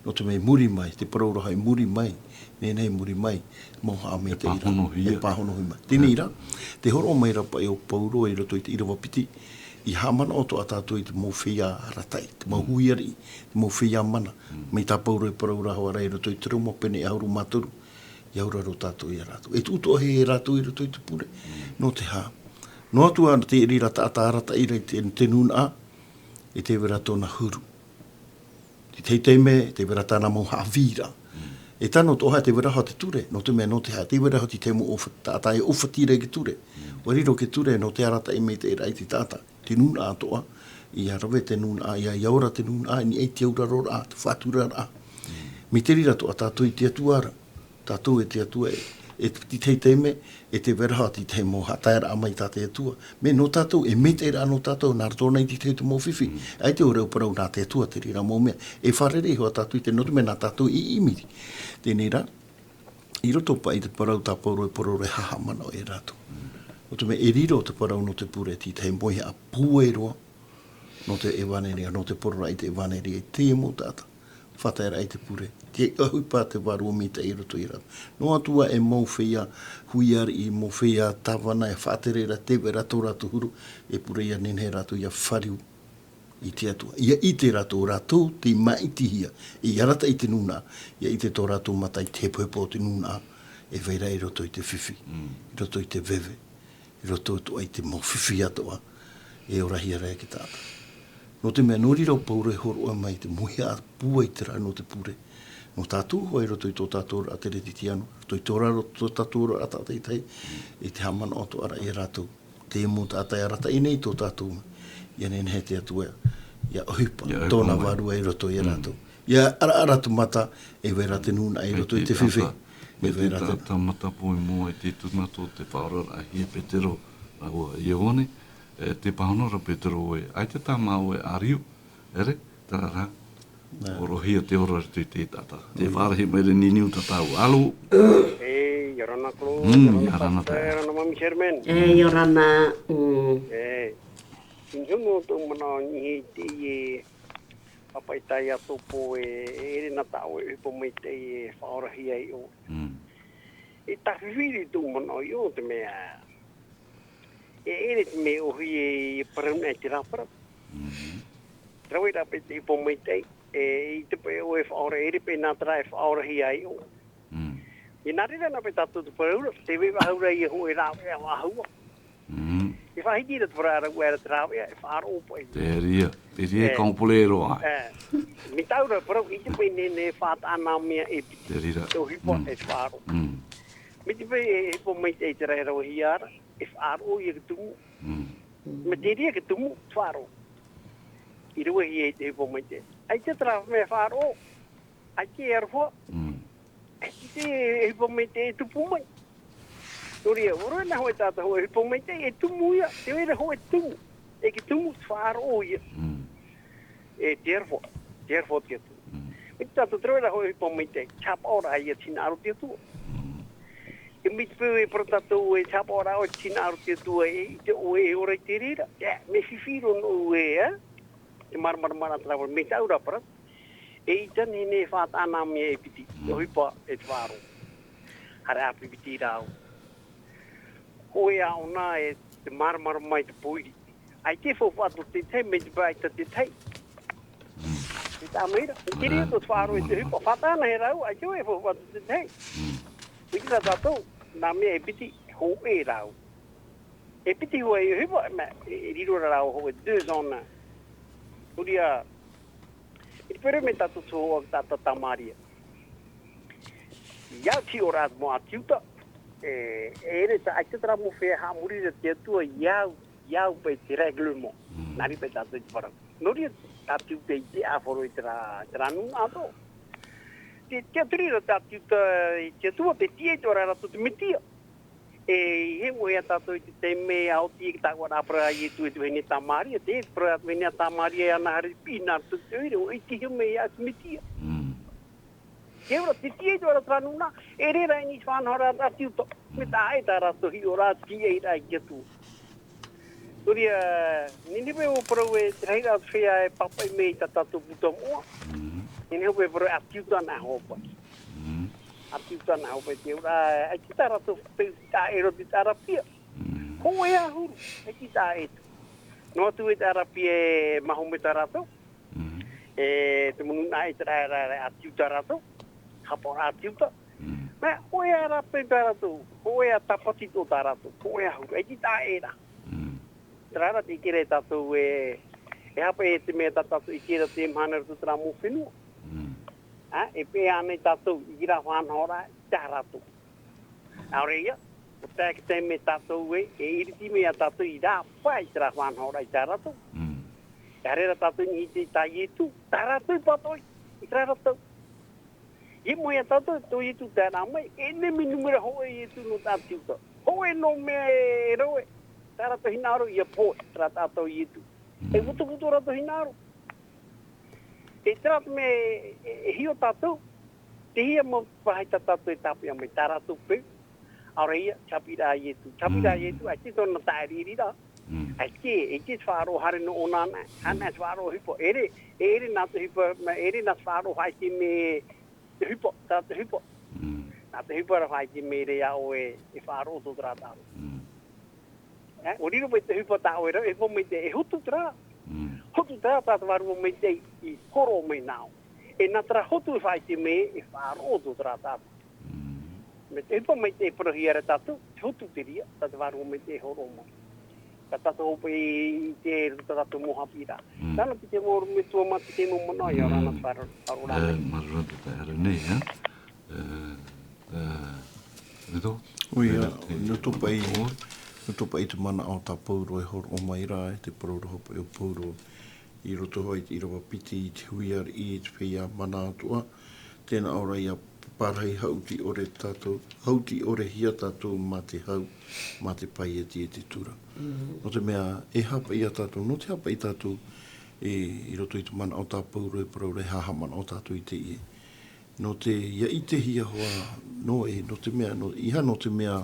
Nō te mea i muri mai, te parau ra hoʻi i muri mai, nehenehe i muri mai, mau haʻamaitaʻiraʻa. E pāhonohia. E pāhonohia mai. Teie nei rā, te hōroʻa mai ra paʻi ʻo Paulo i roto i te ʻīrava piti, ʻia haʻamanaʻo atoʻa tātou i te mau feiā arataʻi, te mau hui ariʻi, te mau feiā mana. Mai tā Paulo e parau ra hoʻi ra i roto i te Roma pene ʻahuru mā toru, ʻia auraro tātou iā rātou. E tuʻu atoʻa hia rātou i roto i te pure. Nō te aha? Noa atu ā te reira taʻata arataʻi ra i te, te nūnaʻa, e tē vai ra tōna huru. Te tahi taime, tē vai ra tāna mau haʻavīraʻa. E tae noa atoʻa hoʻi, tē vai ra hoʻi te ture, nō te mea nō te aha, tē vai ra hoʻi te tahi mau ʻōfa-, taʻata e ʻōfati ra i te ture. ʻUa riro te ture, nō te arataʻi maitaʻi ra i te taʻata, te nūnaʻa atoʻa, ia rave te nūnaʻa, ia, ia ora te nūnaʻa, i niʻa i te auraroraʻa, te faʻaturaraʻa. Mai te reira atoʻa tātou i te Atua ra, tātou e te Atua e, e te tahi taime, e te vai ra hoʻi te tahi mau haʻataeraʻa mai tā te Atua. Mea nō tātou, e maitaʻi ra nō tātou, nā roto nei i te tahi o te mau fifi. ʻAita e ʻore au parau nā te Atua te reira mau mea. E fārerei hoʻi tātou i te, nō te mea nā tātou i ʻimiri. Teie rā, i roto paʻi i te parau tā Pauro e parau ra e haʻamanaʻo ia rātou. Nō te mea e riro te parau nō te pure, te tahi mau haʻapūai roa, nō te ʻevaneria, nō te parau i te ʻevaneria, i te mau taʻata. Faʻataeraʻa i te pure, te ʻohipa, te vārua maitaʻi i roto ia rātou. Noa atu ā e mau feiā, hui ariʻi, mau feiā tāvana, e faʻatere ra, te vai ra tō rātou huru, e pure ia nehenehe rātou ia fāriu i te Atua. Ia ʻite rātou, rātou tei māʻitihia, e arataʻi i te nūnaʻa, ia ʻite tō rātou mata i te hepohepo o te nūnaʻa, e vai ra i roto i te fifi, i roto i te veve, i roto atoʻa i te mau fifi atoʻa, e orahia ra e te taʻata. Nō te mea, nō reira ʻo Pauro e hōroʻa mai te mau haʻapūai terā nō te pure. Nō tātou hoʻi i roto i tō tātou ra ʻāteretitiano, roto i tō rātou, tō tātou ra tātaitahi, i te haʻamanaʻo atoʻa ra ia rātou. Te mau taʻata e arataʻi nei tō tātou, ia nehenehe te Atua, ia ʻohipa, ia ʻohipa tōna vārua i roto ia rātou. Ia araara te mata, e vai ra te nūnaʻa i roto i te fifi. E vai ra te taʻata mata poʻi moa i te tū nā tō te faʻaoraraʻahia e Petero, rāua Ioane, e te pāhono ra Petero ē, ʻaita tā māua e ʻāriu, ʻere, terā rā, ʻorohia te ora i roto i te taʻata. Te faʻarahi mai ra niniu tātou, alo. E, ʻia ora na koro, mm, ʻia ora na, ʻia ora na Mami Sherman. E, ʻia ora na, mm. E, i niʻa i tōʻu manaʻo i niʻa i teie, pāpaʻi, tā ʻoutou e, e ʻere nā tā ʻoe e ʻohipa mai teie e faʻaorahia ai ʻoe. Mm. E tāfifi i tōʻu manaʻo i ʻō te mea, e ʻere te mea ʻōhie e parau nei te rāparau. Mm. Te rave ra paʻi te ʻohipa maitaʻi, e, i te pae ʻoe e faʻaora, e ʻere paʻi nā terā e faʻaorahia ai ʻoe. Mm. E nā reira na paʻi tātou te parau ra, te vai ra ia hōʻē rāveʻa faʻahou. Mm. E faʻahiti ra te parau ra, ʻua ʻere te rāveʻa, e faʻaroʻo paʻi. Te reira, te reira e complet roa. E, mai tāʻu ra parau, ʻite paʻi nehenehe e fātaʻa nā mea e piti. Te reira. Te ʻohipa, mm, e faʻaroʻo. Mm. Mai te pae e, e ʻohipa maitaʻi terā e ravehia ra, e faʻaroʻo ia te tumu. Mm. Mai te reira te tumu, faʻaroʻo. I ravehia i te ʻohipa maitaʻi. ʻAita terā mea faʻaroʻo. ʻAita e aroha. Mm. ʻAita e ʻohipa maitaʻi e tupu mai. Nō reira, ʻua rave na hōʻē taʻata hōʻē ʻohipa maitaʻi, e tumu ia, te vai ra hōʻē tumu. E te tumu, te faʻaroʻo ia. Mm. E te aroha, te aroha o te Atua. Mm. Mai tātou te rave ra hōʻē ʻohipa maitaʻi, te haʻapaʻoraʻa ia te hinaʻaro o te Atua. Mm. E mai te peu e parau tātou e te haʻapaʻoraʻa ʻoe te hinaʻaro o te Atua, e ʻite ʻoe e ora i te reira. E, mea fifi roa nōʻu ē, e? Te māramarama ra te rāparau, mai tāʻu rāparau. E ʻita nehenehe e fātaʻa nā mea e piti, te ʻohipa e te faʻaroʻo. Haere ʻāpipiti rāua. Hōʻē ʻāʻona e te māramarama i te pōiri. ʻAita e faufaʻa tō te tahi, mai te peu ʻaita te tahi. Mm. E taʻa mai ra. I te reira tō te faʻaroʻo i te ʻohipa. Fātaʻa na e rāua, ʻaita e faufaʻa tō te tahi. Mm. Mai te reira tātou, nā mea e piti, hōʻē rāua. E piti hōʻē ʻohipa, mea, e, e riro ra rāua hōʻē deux ans na. Nō reira, i te peu ra mai tātou te hōhoʻa tā, tā, tā Maria. ʻIa ʻite ʻoe ra te mau ʻāti Iuta, e, e ʻere tā, ʻaita terā mau feiā haʻamori ra te Atua, ʻia au, ʻia au paʻi te règlement. Mm. Nā reira paʻi tātou i te parau. Nō reira, ʻāti Iuta i te ʻāfaro i terā, terā nūnaʻa atoʻa. Te, te tiʻaturi ra te ʻāti Iuta i te Atua, tē tiʻa atoʻa ra rātou te Metia. E, i hehemo ia tātou i te taime, ʻa oti i te taʻata rāparau a Ietu e te vahine tā Maria, te, te parau a te vahine tā Maria, e ana haere i te piʻi nā roto i te ʻoire, ʻua ʻitehia mai iāʻu te Metia. Mm. Te ora, tē tiʻa atoʻa ra terā nūnaʻa, e ʻere rā i niʻa i te faʻanahoraʻa a te ʻāti Iuta. Mm. Mea taʻa ʻē tā rātou hiʻoraʻa, tiʻairaʻa i te Atua. Nō reira, nehenehe paʻi ʻua parau e te rahiraʻa o te feiā e pāpaʻi mai i tā tātou buka moʻa. Mm. Nehenehe paʻi e parau ʻāti Iuta anaʻe hoʻi paʻi. Mm. ʻĀti Iuta anaʻe hoʻi paʻi te auraʻa, ʻaita tā rātou peu taʻa ʻē roa te taʻa ʻāpī. Mm. Hōʻē ʻahuru, ʻaita taʻa ʻē atu. Noa atu e taʻa ʻāpī e maho mai tā rātou. Mm. E te mau nūnaʻa ʻĪteraʻera, ʻĀti Iuta rātou. Haʻapaʻoraʻa ʻĀti Iuta. Mm. Mea, hōʻē ā rāpae tā rātou, hōʻē ā tāpati atoʻa tā rātou, hōʻē ʻahuru, ʻaita taʻa ʻē ra. Mm. Terā rā te ʻike ra e tātou e, e aha paʻi te mea tā tātou e ʻike ra teie mahana i roto i terā mau fenua. Mm. Ā, e peʻe ānei tātou i terā faʻanahoraʻa i tā rātou. ʻAore ia, ʻo tae i te taime tātou e, e iriti mai ia tātou i rāpae i terā faʻanahoraʻa i tā rātou. Mm. Te haere ra tātou i niʻa i tā Ietu, tā rātou pātoʻi, i terā ra tau. I moe ia tātou, tō Ietu tae rā mai, e ʻenemi numera hōʻē Ietu nō tā Iuta. Hōʻē nō mea e rave, tā rātou hinaʻaro ia pohe, terā tātou Ietu. E putuputu rātou hinaʻaro. E terā te mea e, e, e hiʻo tātou, te hia mau paha i tā tātou e tāpeʻa mai, tā rātou peu, ʻaore ia, te haʻapiʻiraʻa a Ietu. Te haʻapiʻiraʻa a Ietu, ʻaita tōna taʻa riʻiriʻa. ʻAita, ʻaita te faʻaroʻo haere nō ʻōna anaʻe, anaʻe te faʻaroʻo ʻohipa. ʻEʻere, ʻeʻere nā te ʻohipa, ma, ʻeʻere nā te faʻaroʻo faʻaʻite mai te ʻohipa, tā te ʻohipa. Nā te ʻohipa rā faʻaʻite mai ra iā ʻoe e faʻaroʻo tō terā tāʻu. E, ʻua riro mai te ʻohipa tā ʻoe ra, e ʻohipa maitaʻi, e hotu terā. Hotu terā tā te Vārua Maitaʻi i hōroʻa mai nā ʻō. E nā terā hotu e faʻaʻite mai, e faʻaroʻo tō terā tāʻu. Mea te ʻohipa maitaʻi e parauhia ra tātou, te hotu te reira, tā te Vārua Maitaʻi e hōroʻa mai. Ka tātou hopeʻa i te, tā tātou mau haʻapiʻiraʻa. Tāna te tahi mau ʻorometua mā te tahi mau manaʻo, ʻia ora na te faʻaroʻo, faʻaroʻo rā mai. Māuruuru te taeaʻe nei, ā. E, e, Rito? ʻOia, nō tō paʻi, nō tō paʻi te manaʻo tā Pauro e hōroʻa mai ra, e te parau ra hopeʻa o Pauro i roto hoʻi i te ʻīrava piti, i te hui ariʻi, i te feiā mana atoʻa, tē nā ʻō ra ʻia pārahi haʻuti ʻore tātou, haʻuti ʻorehia tātou mā te hau, mā te paieti e te tura. Nō te mea, e haʻapaʻo ia tātou, nō te haʻapaʻo ia tātou, e, i roto i te manaʻo tā Pauro e parau ra, e haʻamanaʻo tātou i teie. Nō te, ʻia ʻitehia hoʻi, nō, e, nō te mea, nō, ʻeiaha nō te mea,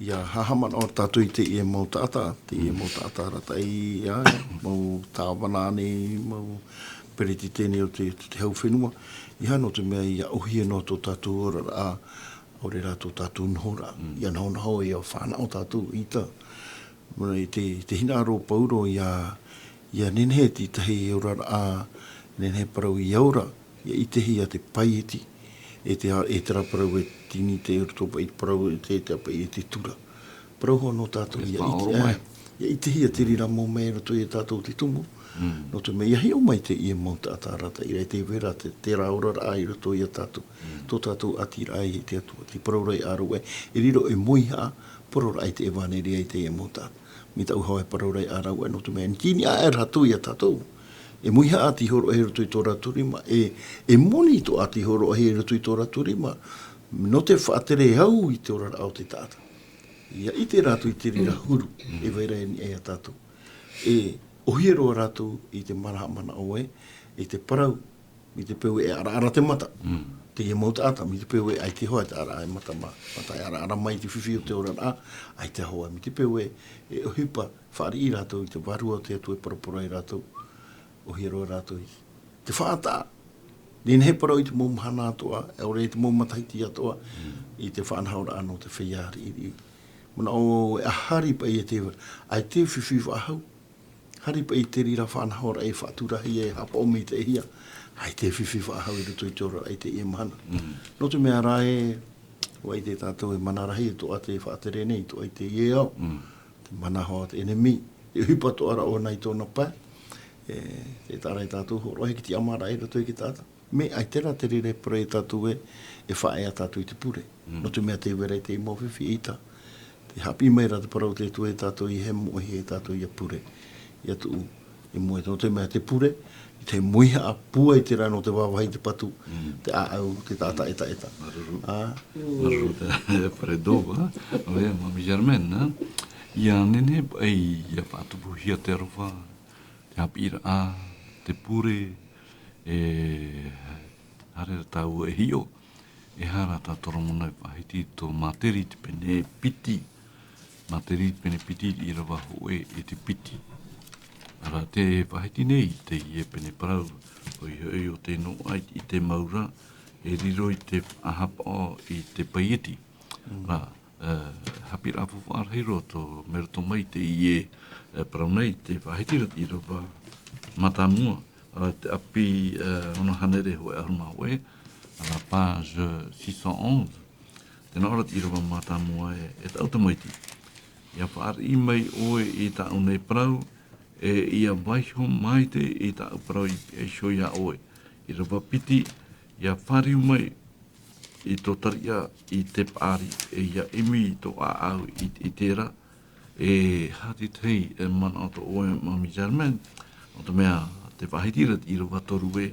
ʻia haʻamanaʻo tātou i teie mau taʻata, teie mau taʻata arataʻi, ā, mau tāvana nei, mau peretiteni o te, te hau fenua. ʻEiaha nō te mea ʻia ʻōhie noa tō tātou oraraʻa, ʻaore rā tō tātou nohoraʻa. ʻIa nahonaho, ʻia fānaʻo tātou i te, i te, te hinaʻaro o Pauro ʻia, ʻia nehenehe te tahi oraraʻa, nehenehe parau ʻia ora, ʻia ʻitehia te paieti, e te, e terā parau e tini te roto paʻi te parau e te, te paʻi e te tura. Parau hoʻi nō tātou ʻia ʻite, ʻia ʻitehia te reira mau mea i roto ia tātou te tumu. Nō te mea ʻia hiʻo mai teie mau taʻata arataʻi ra, e te vera te, terā oraraʻa i roto ia tātou. Tō tātou ʻātiraʻa i te Atua, te parau ra iā rāua, e riro ei mōihaʻa, parau ra i te ʻevaneria i teie mau taʻata. Mai tāʻu hoʻi e parau ra iā rāua, nō te mea, tini aʻe rātou iā tātou. E mōihaʻa tei hōroʻahia i roto i tō rātou rima, e, e moni atoʻa tei hōroʻahia i roto i tō rātou rima, nō te faʻatere au i te oraraʻa o te taʻata. ʻIa ʻite rātou i te reira huru, e vai ra i niʻa ia tātou. E ʻōhie roa rātou i te manaʻo, manaʻo ē, i te parau, i te peu e ʻaraʻara te mata. Teie mau taʻata, mai te peu e ʻaita hoʻi te ʻaraʻara e mata mā, mata e ʻaraʻara mai te fifi o te oraraʻa, ʻaita hoʻi, mai te peu e, e ʻohipa, fāriʻi rātou i te Vārua o te Atua e paraparau ia rātou, ʻōhie roa rātou i te faʻataʻa. Nehenehe parau i te mau mahana atoʻa, ʻaore i te mau matahiti atoʻa, i te faʻanahoraʻa nō te feiā riʻiriʻi. Manaʻo e ʻa hari paʻi e te, ʻaita e fifi faʻahou. Hari paʻi te reira faʻanahoraʻa e faʻaturahia, e haʻapaʻo maitaʻihia. ʻAita e fifi faʻahou i roto i te oraraʻa i teie mahana. Nō te mea rā e, ʻua ʻite tātou e mana rahi atoʻa te faʻatere nei, atoʻa i teie ao. Te mana hoʻi te ʻenemi, te ʻohipa atoʻa ra ʻōna i tōna pae. E, tē taʻa ra ia tātou hōroʻahia i te tiʻamāraʻa i roto i te taʻata. Mea ʻaita rā te reira e parau ia tātou ē, e faʻaea tātou i te pure. Nō te mea tē vai ra i te mau fifi ʻeita. Tē haʻapiʻi mai ra te parau o te Atua ia tātou, ʻeiaha e moʻehia ia tātou ʻia pure. ʻIa tuʻu i mua i te, nō te mea te pure, te mōihaʻa pūai terā nō te vāvāhi i te patu, te ʻāʻau, te taʻata ʻetaʻeta. Māuruuru. Māuruuru te, e Fredo, ā. ʻOia, Mami Germaine, ā. ʻIa nehenehe paʻi, ʻia faʻatupuhia te aroha, te haʻapiʻiraʻa, te pure, e, haere rā tāua e hiʻo, e aha rā tā Toromona e faʻahiti i tō Māteri te pene piti. Māteri te pene piti, ʻīrava hōʻē e te piti. Arā, tē faʻahiti nei teie pene parau, ʻoia hoʻi ʻo tē noaʻa i te mau ra, e riro i te faʻahaʻapaʻo i te paieti. Rā, e, haʻapiʻiraʻa faufaʻa rahi roa tō Meroto mai i teie, e, parau nei, tē faʻahiti ra te ʻīrava mātāmua, ā, te ʻapi, e, ono hānere hōʻē ʻahuru mā hōʻē, ā, page six cent onze. Tē nā ʻō ra te ʻīrava mātāmua ē, e taʻu tamaiti. ʻIa fāriʻi mai ʻoe i tāʻu nei parau, e ʻia vaiiho maitaʻi i tāʻu parau i pihaʻi iho iā ʻoe. ʻĪrava piti, ʻia fāriu mai i tō tariʻa i te paʻari, e ʻia ʻimi i tō ʻāʻau i, i terā, e aha te tahi e manaʻo atoʻa ʻoe, Mami Germaine, Nō te mea, te faʻahiti ra te ʻīrava toru ē,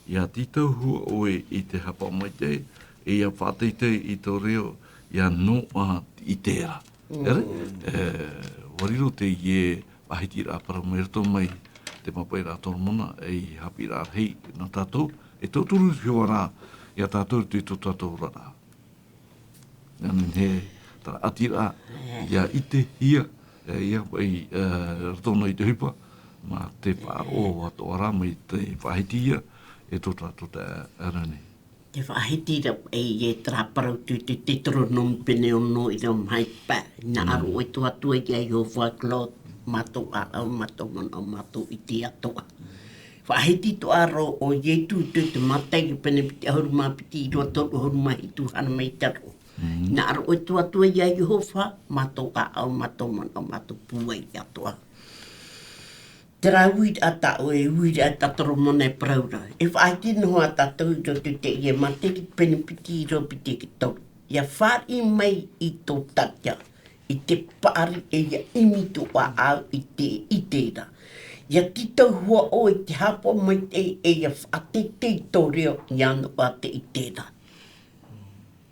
ʻia tītauhia ʻoe i te haʻapaʻo maitaʻi, e ʻia faʻateitei i tō reo, ʻia noaʻa te ʻite ra. ʻEre, e, ʻua riro teie faʻahitiraʻa parau mai roto mai te pāpaʻiraʻa a Toromona, ei haʻapiʻiraʻa rahi nā tātou, e tauturu te hiʻoraʻa, ia tātou i tō tātou oraraʻa. Nā reira, terā ʻati ra, ʻia ʻitehia, e, ʻia, e, e, roto noa i te ʻohipa, mā te faʻaroʻo atoʻa ra mai te faʻahiti ia, e tō tātou taeaʻe nei. Te faʻahiti ra, e, e terā parau tei te Teuteronome pene ono ʻīrava maha pae, hinaʻaro ʻoe tō Atua ia Iehova, Lord, mātou ʻāʻau, mātou manaʻo, mātou ʻite atoʻa. Faʻahiti atoʻa ra ʻo Ietu i te Mataio pene piti ʻahuru mā piti ʻīrava toru ʻahuru mā hitu, haere mai te aro. Hinaʻaro ʻoe tō Atua ia Iehova, mātou ʻāʻau, mātou manaʻo, mātou pūai atoʻa. Terā uiraʻa tā ʻoe, uiraʻa tā Toromona e parau ra. E faʻahiti noa tātou i roto i teie Mataio pene piti ʻīrava piti e toru. ʻIa fāriʻi mai i tō taʻata i te paʻari, e ʻia ʻimi tō ʻāʻau i te ʻite ra. ʻIa tītauhia ʻoe i te haʻapaʻo maitaʻi, e ʻia faʻateitei tō reo, ʻia noaʻa te ʻite ra.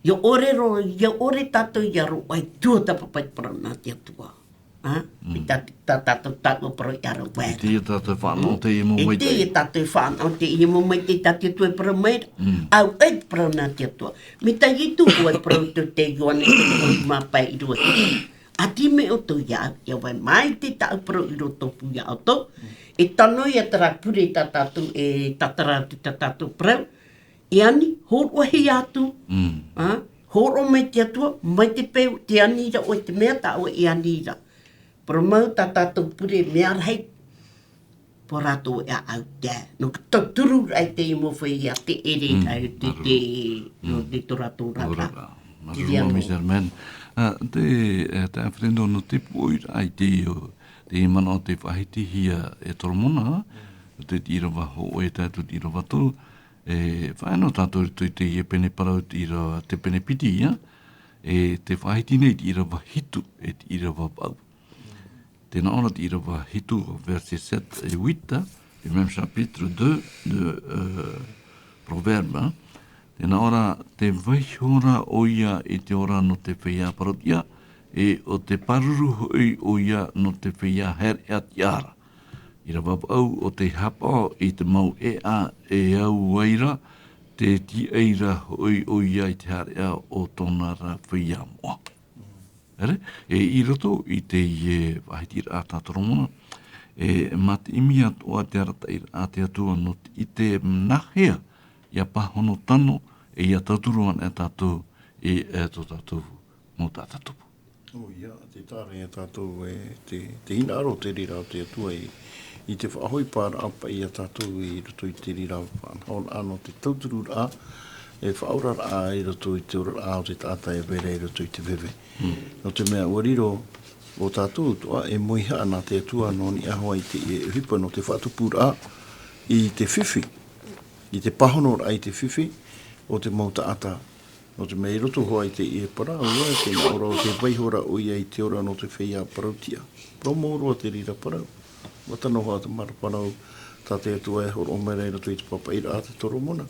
ʻIa ʻore roa, ʻia ʻore tātou ʻia roaʻa i tua te pāpaʻi parau nā te Atua. Ā? Mm. I tā, tā tātou taua parau ʻia rave. I teie tātou e fānaʻo teie mau maitaʻi. I teie tātou e fānaʻo teie mau maitaʻi tā te Atua e parau mai ra. Mm. ʻAuʻa i te parau nā te Atua. Mai tā Ietu hoʻi e parau i te Ioane pene ʻahuru mā pae ʻīrava hitu. ʻĀtīmī ʻoutou iāʻu, ʻia vai maitaʻi tāʻu parau i roto pū iā ʻoutou. E tano ia terā pure tā tātou, e tātara atu tā tātou parau. E ani, hōroʻahia atu. Mm. Ā? Hōroʻa mai te Atua, mai te peu, tē ani ra ʻoe i te mea tā ʻoe e ani ra. Parau mau tā tātou pure, mea rahi. Pō rātou e ʻāʻau te. Nō te tauturu ra i te mau feiā, te ʻere, mm, ā, te, te, mm, nō te tō rātou oraraʻa. Oraraʻa. Māuruuru, Miss Herman. Ā, te, e, te Alfredo, nō te pūʻoiraʻa i te, o, te manaʻo tei faʻahitihia e Toromona, te, te ʻīrava hōʻē tae atu te ʻīrava toru, e, faʻaea noa tātou i roto i teie pene parau, te ʻīra-, te pene piti ia, e, tē faʻahiti nei te ʻīrava hitu, e te ʻīrava vaʻu. Tē nā ʻō ra te ʻīrava hitu, verset sept et huit, du même chapitre deux de, euh, Proverbes, hein. Tē nā ʻō ra, tē vaiiho ra ʻoia i te ora nō te feiā parau-tiʻa, e ʻo te pāruru hoʻi ʻoia nō te feiā haereʻa-tiʻa ra. ʻĪrava vaʻu, ʻo tei haʻapaʻo i te mau ʻēʻa e au ai ra, tē tīaʻi ra hoʻi ʻoia i te haereʻa o tōna ra feiā moʻa. ʻEre, e i roto i teie faʻahitiraʻa tā Toromona, e, mā te ʻimi atoʻa te arataʻiraʻa a te Atua nō te ʻite nāhea ʻia pāhono tano, e ʻia tauturu ana e tātou, e, e tō tātou mau taʻata tupu. ʻOia, tē taʻa ra ia tātou e te, te hinaʻaro te reira o te Atua i, i te faʻahoʻi parau paʻi ia tātou i roto i te reira faʻanahoraʻa nō te tautururaʻa, e faʻaoraraʻa i roto i te oraraʻa o te taʻata e vai ra i roto i te veve. Mm. Nō te mea ʻua riro ʻo tātou atoʻa e moihaʻa nā te Atua nō niʻa hoʻi i te, e ʻohipa nō te faʻatupuraʻa i te fifi, i te pāhonoraʻa i te fifi o te mau taʻata. Nō te mea i roto hoʻi i teie parau, ʻua, tē nā ʻō ra ʻo tē vaiiho ra ʻoia i te ora nō te feiā parau-tiʻa. Parau mau roa te reira parau. ʻUa tano hoʻi te mara parau tā te Atua e hōroʻa mai ra i roto i te pāpaʻiraʻa a te Toromona.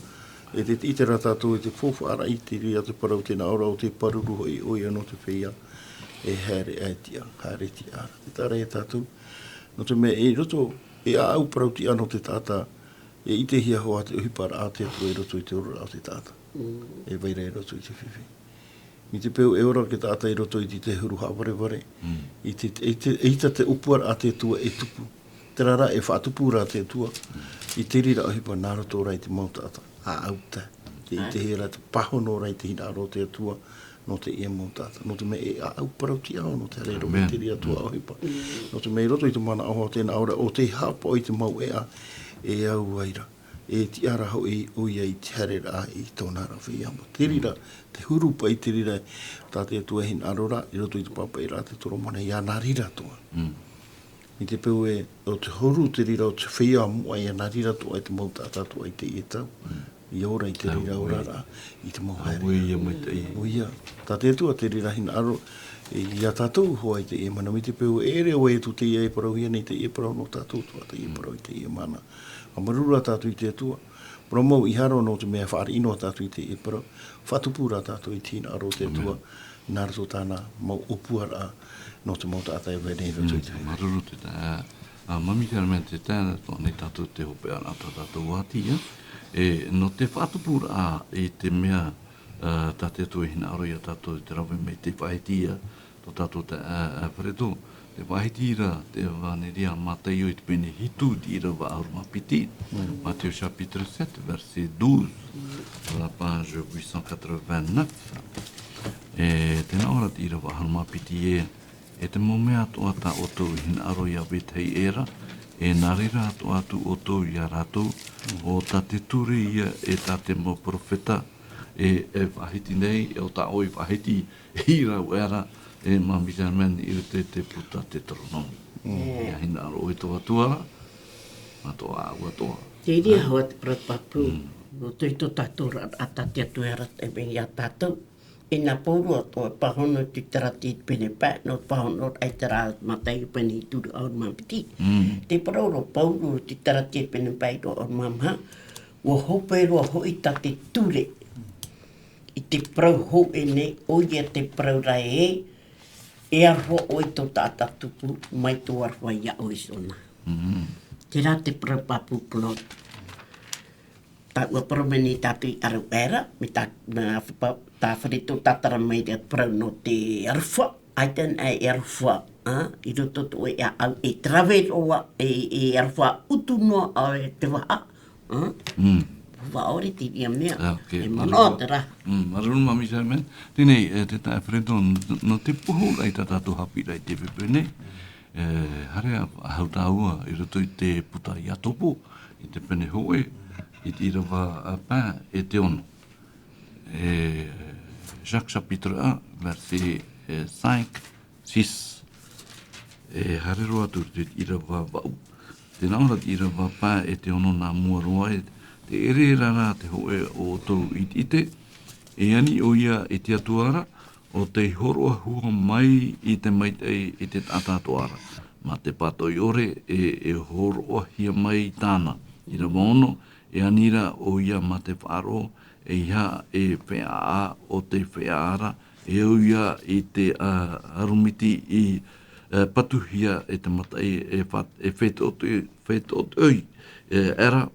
E tē, ʻite ra tātou i te faufaʻaraʻa i te reira te parau, tē nā ʻō ra ʻo tē pāruru hoʻi ʻoia nō te feiā e haereʻa-tiʻa, haere-tiʻa ra. Tē taʻa ra ia tātou. Nō te mea i roto, e ʻāʻau parau-tiʻa nō te taʻata, e ʻitehia hoʻi te ʻohiparaʻa a te Atua i roto i te oraraʻa o te taʻata. Mm. E vai ra i roto i te fifi. Mai te peu e ora te taʻata i roto i te, te huru haʻavarevare. Mm. I te, i te, ʻeita te ʻōpuaraʻa a te Atua e tupu. Terā rā e faʻatupu ra te Atua. Mm. I te reira ʻohipa nā roto rā i te mau taʻata. ʻĀʻau tae. Te ʻitehia ra te pāhono ra i te hinaʻaro o te Atua nō teie mau taʻata. Nō te mea e ʻāʻau parau-tiʻa nō te haere roa i te reira tuhaʻa ʻohipa. Mm. Nō te mea i roto i te manaʻo hoʻi tē nā ʻō ra ʻo tē haʻapaʻo i te mau ʻēʻa e au ai ra. E tiʻa ra hoʻi ʻoia i te haereraʻa i tōna ra feiā moʻa. Te reira, te huru paʻi te reira tā te Atua e hinaʻaro ra, i roto i te pāpaʻiraʻa a te Toromona, ʻia nā reira atoʻa. Mm. Mai te peu ē, ʻo te huru te reira o te feiā moʻa ʻia nā reira atoʻa i te mau taʻata atoʻa i teie tau. Mm. ʻIa ora i te reira oraraʻa, i te mau haere. ʻOia, mai te. ʻOia. Tā te Atua te reira hinaʻaro, Ia tātou hoʻi teie mahana mai te peu e ʻere ʻoe e tū teie e parauhia nei teie parau nō tātou atoʻa teie parau i teie mahana. Māuruuru rā tātou i te Atua. Parau mau i haro nō te mea e fāriʻi noa tātou i teie parau. Faʻatupu rā tātou i te hinaʻaro o te Atua. Nā roto tāna mau ʻōpuaraʻa nō te mau taʻata e vai nei roto i te. Māuruuru te taeaʻe. Māuruuru te taeaʻe, tō nei tātou te hopeʻa nā tā tātou ʻati ia. E nō te faʻatupuraʻa i te mea tā te Atua e hinaʻaro ia tātou i te rave mai te faʻahiti ia tō tātou taeaʻe Alfredo. Te faʻahiti ra te ʻevanelia a Mataio i te pene hitu i te ʻīrava ʻahuru mā piti. Matthieu chapitre sept, verset douze, la page huit cent quatre-vingt-neuf. E tē nā ʻō ra te ʻīrava ʻahuru mā piti ē, e te mau mea atoʻa tā ʻoutou i hinaʻaro ia vetahi ʻē ra, e nā reira atoʻa atu ʻoutou ia rātou, ʻo tā te ture ia e tā te mau peropheta, e, e faʻahiti nei, e ʻo tā ʻoe i faʻahiti i rāua ra, e Māmī Germaine i roto i te puta Teuteronome. Ia hinaʻaro ʻoe i tō Atua ra, mā tō ʻāʻau atoʻa. Te reira hoʻi te parau pāpū, nō te, tō tātou ra, a tā te Atua ra, e mea ia tātou. E nā Pauro atoʻa, pāhono i te Tiratia i te pene pae, nō pāhono ai te rā Mataio pene hitu ʻahuru mā piti. Te parau ra Pauro i te Tiratia i te pene pae ʻahuru mā maha, ʻua hope roa hoʻi tā te ture i te parau hōʻē nei, ʻoia te parau ra ē, e aroha ʻoe i tō taʻata tupu, mai tō aroha ia ʻoe iho na. Terā te parau pāpū Pauro. Tāua parau mai nei tātou i ʻaru aʻera, mai tā, nā, tā Alfredo tātara mai te parau nō te aroha, ʻaita anaʻe e aroha, ā, i roto tō ʻoe ʻāʻau, e te rave roa, e, e aroha utu noa ʻoe te vaha, ā? Vaʻa ʻore te reira mea, e manaʻo te rā. Māuruuru Māmī Germaine. Teie nei, e, te taeaʻe Alfredo, n-, nō te pohe ra i tā tātou haʻapiʻiraʻa i teie poipoi nei, e, haere a, a hau tāua i roto i te puta Iakobo, i te pene hōʻē, i te ʻīrava pae e te ono. E, Jacques chapitre un, verset, e, cinq, six. E, haere roa atu i te ʻīrava vaʻu. Tē nā ʻō ra te ʻīrava pae e te ono nā mua roa ē, tē ʻere ra rā te hōʻē o ʻoutou ʻiteʻite, e ani ʻoia i te Atua ra, ʻo tei hōroʻa hua mai i te maitaʻi i te taʻata atoʻa ra. Mā te pātoʻi ʻore e, e hōroʻahia mai tāna. ʻĪrava ono, e ani ra ʻoia mā te faʻaroʻo, ʻeiaha e feʻaʻa ʻo tei feʻaʻa ra, e ʻoia i te, ā, ʻarumiti i, ā, patuhia e te mataʻi e fa-, e fetōtō-, fetōtōʻi, e, aʻera,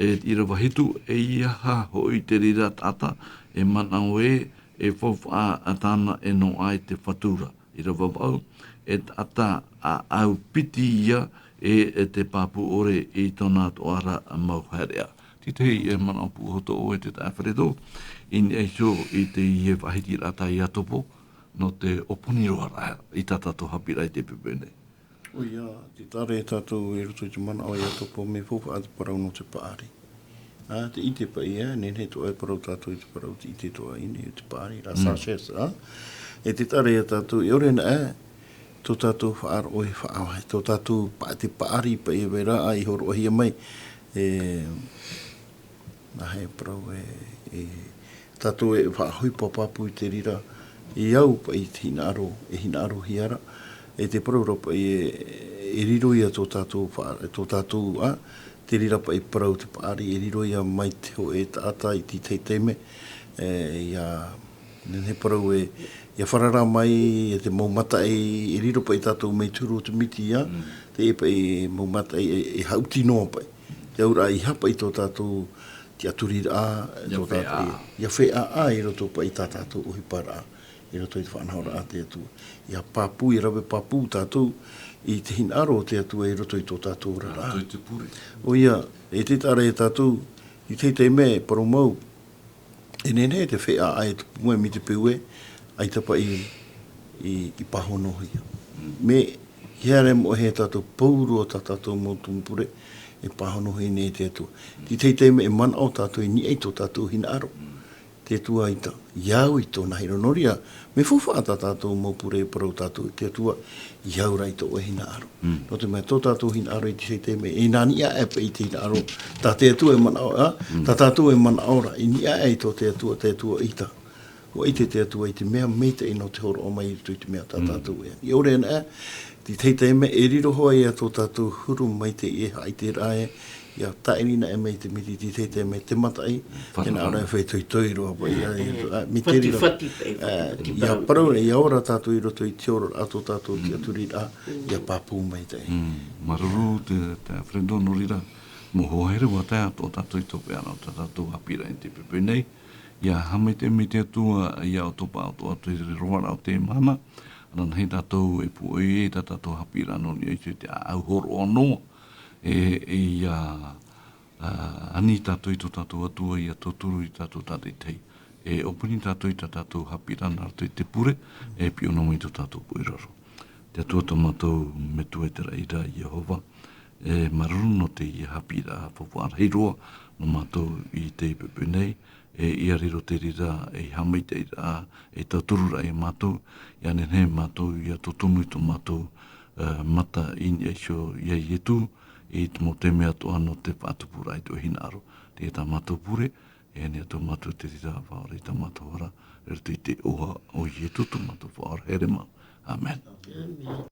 e te ʻīrava hitu, ʻeiaha hoʻi te reira taʻata, e manaʻo ē, e faufaʻa tāna e noaʻa i te fatu ra. ʻĪrava vaʻu, e taʻata ʻāʻau piti ïa, e, e te pāpū ʻore i tōna atoʻa ra mau haereʻa. Te tahi, e manaʻo pū hoʻi ʻoe te taeaʻe Alfredo, i niʻa iho i teie faʻahitiraʻa tā Iakobo, nō te ʻōpani roa ra i tā tātou haʻapiʻiraʻa i teie poipoi nei. ʻOia, tē taʻa ra ia tātou i roto i te manaʻo a Iakobo mea faufaʻa te parau nō te paʻari. Ā, tē ʻite paʻi ā, e nehenehe atoʻa e parau tātou i te parau, tē ʻite atoʻa i niʻa i te paʻari, la sagesse, ā. E tē taʻa ra ia tātou, e ʻore anaʻe tō tātou faʻaroʻo e faʻa-, tō tātou pa-, te paʻari paʻi e vai ra ā i hōroʻahia mai, e, nā hea e parau ē, e, tātou e faʻaʻohipa pāpū i te reira, e au paʻi te hinaʻaro, e hinaʻarohia ra, e te parau ra paʻi e, e riro ia tō tātou faʻa-, tō tātou, ā, te reira paʻi parau te paʻari, e riro ia mai te hōʻē taʻata i te tahi taime, e, ʻia, nehenehe parau e, ʻia farara mai, e te mau mataʻi, e riro paʻi tātou mai te huru o te miti, ā, teie paʻi mau mataʻi e, e haʻuti noa paʻi. Te auraʻa ʻeiaha paʻi tō tātou tiʻaturiraʻa, ʻia tō tātou, feʻaʻa. ʻIa feʻaʻa i roto paʻi i tā tātou ʻohiparaʻa, i roto i te faʻanahoraʻa a te Atua. ʻIa pāpū, ʻia rave pāpū tātou i te hinaʻaro o te Atua i roto i tō tātou oraraʻa. I roto i te pure. ʻOia, e tē taʻa ra ia tātou, i te tahi taime, parau mau, e nehenehe te feʻaʻa e tupu mai mai te peu ē, ʻaita paʻi i, i, i pāhonohia. Mea, ʻeiaha ra e moʻehia tātou pauroa tā tātou mau tumu pure, e pāhonohia nei e te Atua. Te tahi taime e manaʻo tātou i niʻa i tō tātou hinaʻaro. Te Atua ʻaita, ʻia au i tōna hiero. Nō reira, mea faufaʻa tā tātou mau pure e parau tātou, te Atua, ʻia au ra i tō ʻoe hinaʻaro. Nō te mea tō tātou hinaʻaro i te tahi taime, e nā niʻa aʻe paʻi i te hinaʻaro, tā te Atua e manaʻo, ā, tā tātou e manaʻo ra, i niʻa aʻe i tō te Atua, te Atua ʻaita. ʻUa ʻite te Atua i te mea maitaʻi nō te hōroʻa mai i roto i te mea tā tātou e. ʻIa ʻore ana, te tahi taime e riro hoʻi ia tō tātou huru maitaʻi e haʻaʻite rā e, ʻia tāʻirina e mai te miti te tahi taime te mataʻi, e nā ʻō ra e faʻaitoitoi roa paʻi, ʻia, ʻia, ʻia, misteri roa. Fati, fati, fati, ʻIa parau, ʻia ora tātou i roto i te ora a tō tātou tiʻaturiraʻa, ʻia pāpū maitaʻi. Māuruuru te, te Alfredo nō reira, mau hoa here ʻua tae atoʻa tātou i tō peʻa nō tā tātou haʻapiʻiraʻa i te poʻipoʻi nei, ʻia haʻamaitaʻi mai te Atua, ʻia ʻoto paʻatoʻa te roaraʻa o te mahana, ānānahi tātou e pūʻoi, tā tātou haʻapiʻiraʻa nō niʻa iho i te ʻāʻau hōroʻa noa, e, e ʻia, ā, ani tātou i tō tātou Atua, ʻia tauturu i tātou tātaʻitahi, e ʻōpani tātou i tā tātou haʻapiʻiraʻa nā roto i te pure, e piʻo noa mai tō tātou poʻiraro. Te Atua tō mātou Metua i te raʻi ra, Iehova, e māuruuru nō teie haʻapiʻiraʻa faufaʻa rahi roa nō mātou i teie poʻipoʻi nei, e ʻia riro te reira ei haʻamaitaʻiraʻa, ei tautururaʻa ia mātou, ʻia nehenehe mātou ʻia tōtonu i tō mātou, ā, mata i niʻa iho ia Ietu, i te mau taime atoʻa nō te faʻatupuraʻa i tō hinaʻaro. Teie tā mātou pure, e ani atu mātou te reira faʻaora i tā mātou hara, i roto i te iʻoa o Ietu tō mātou Faʻaora here mau. ʻĀmene.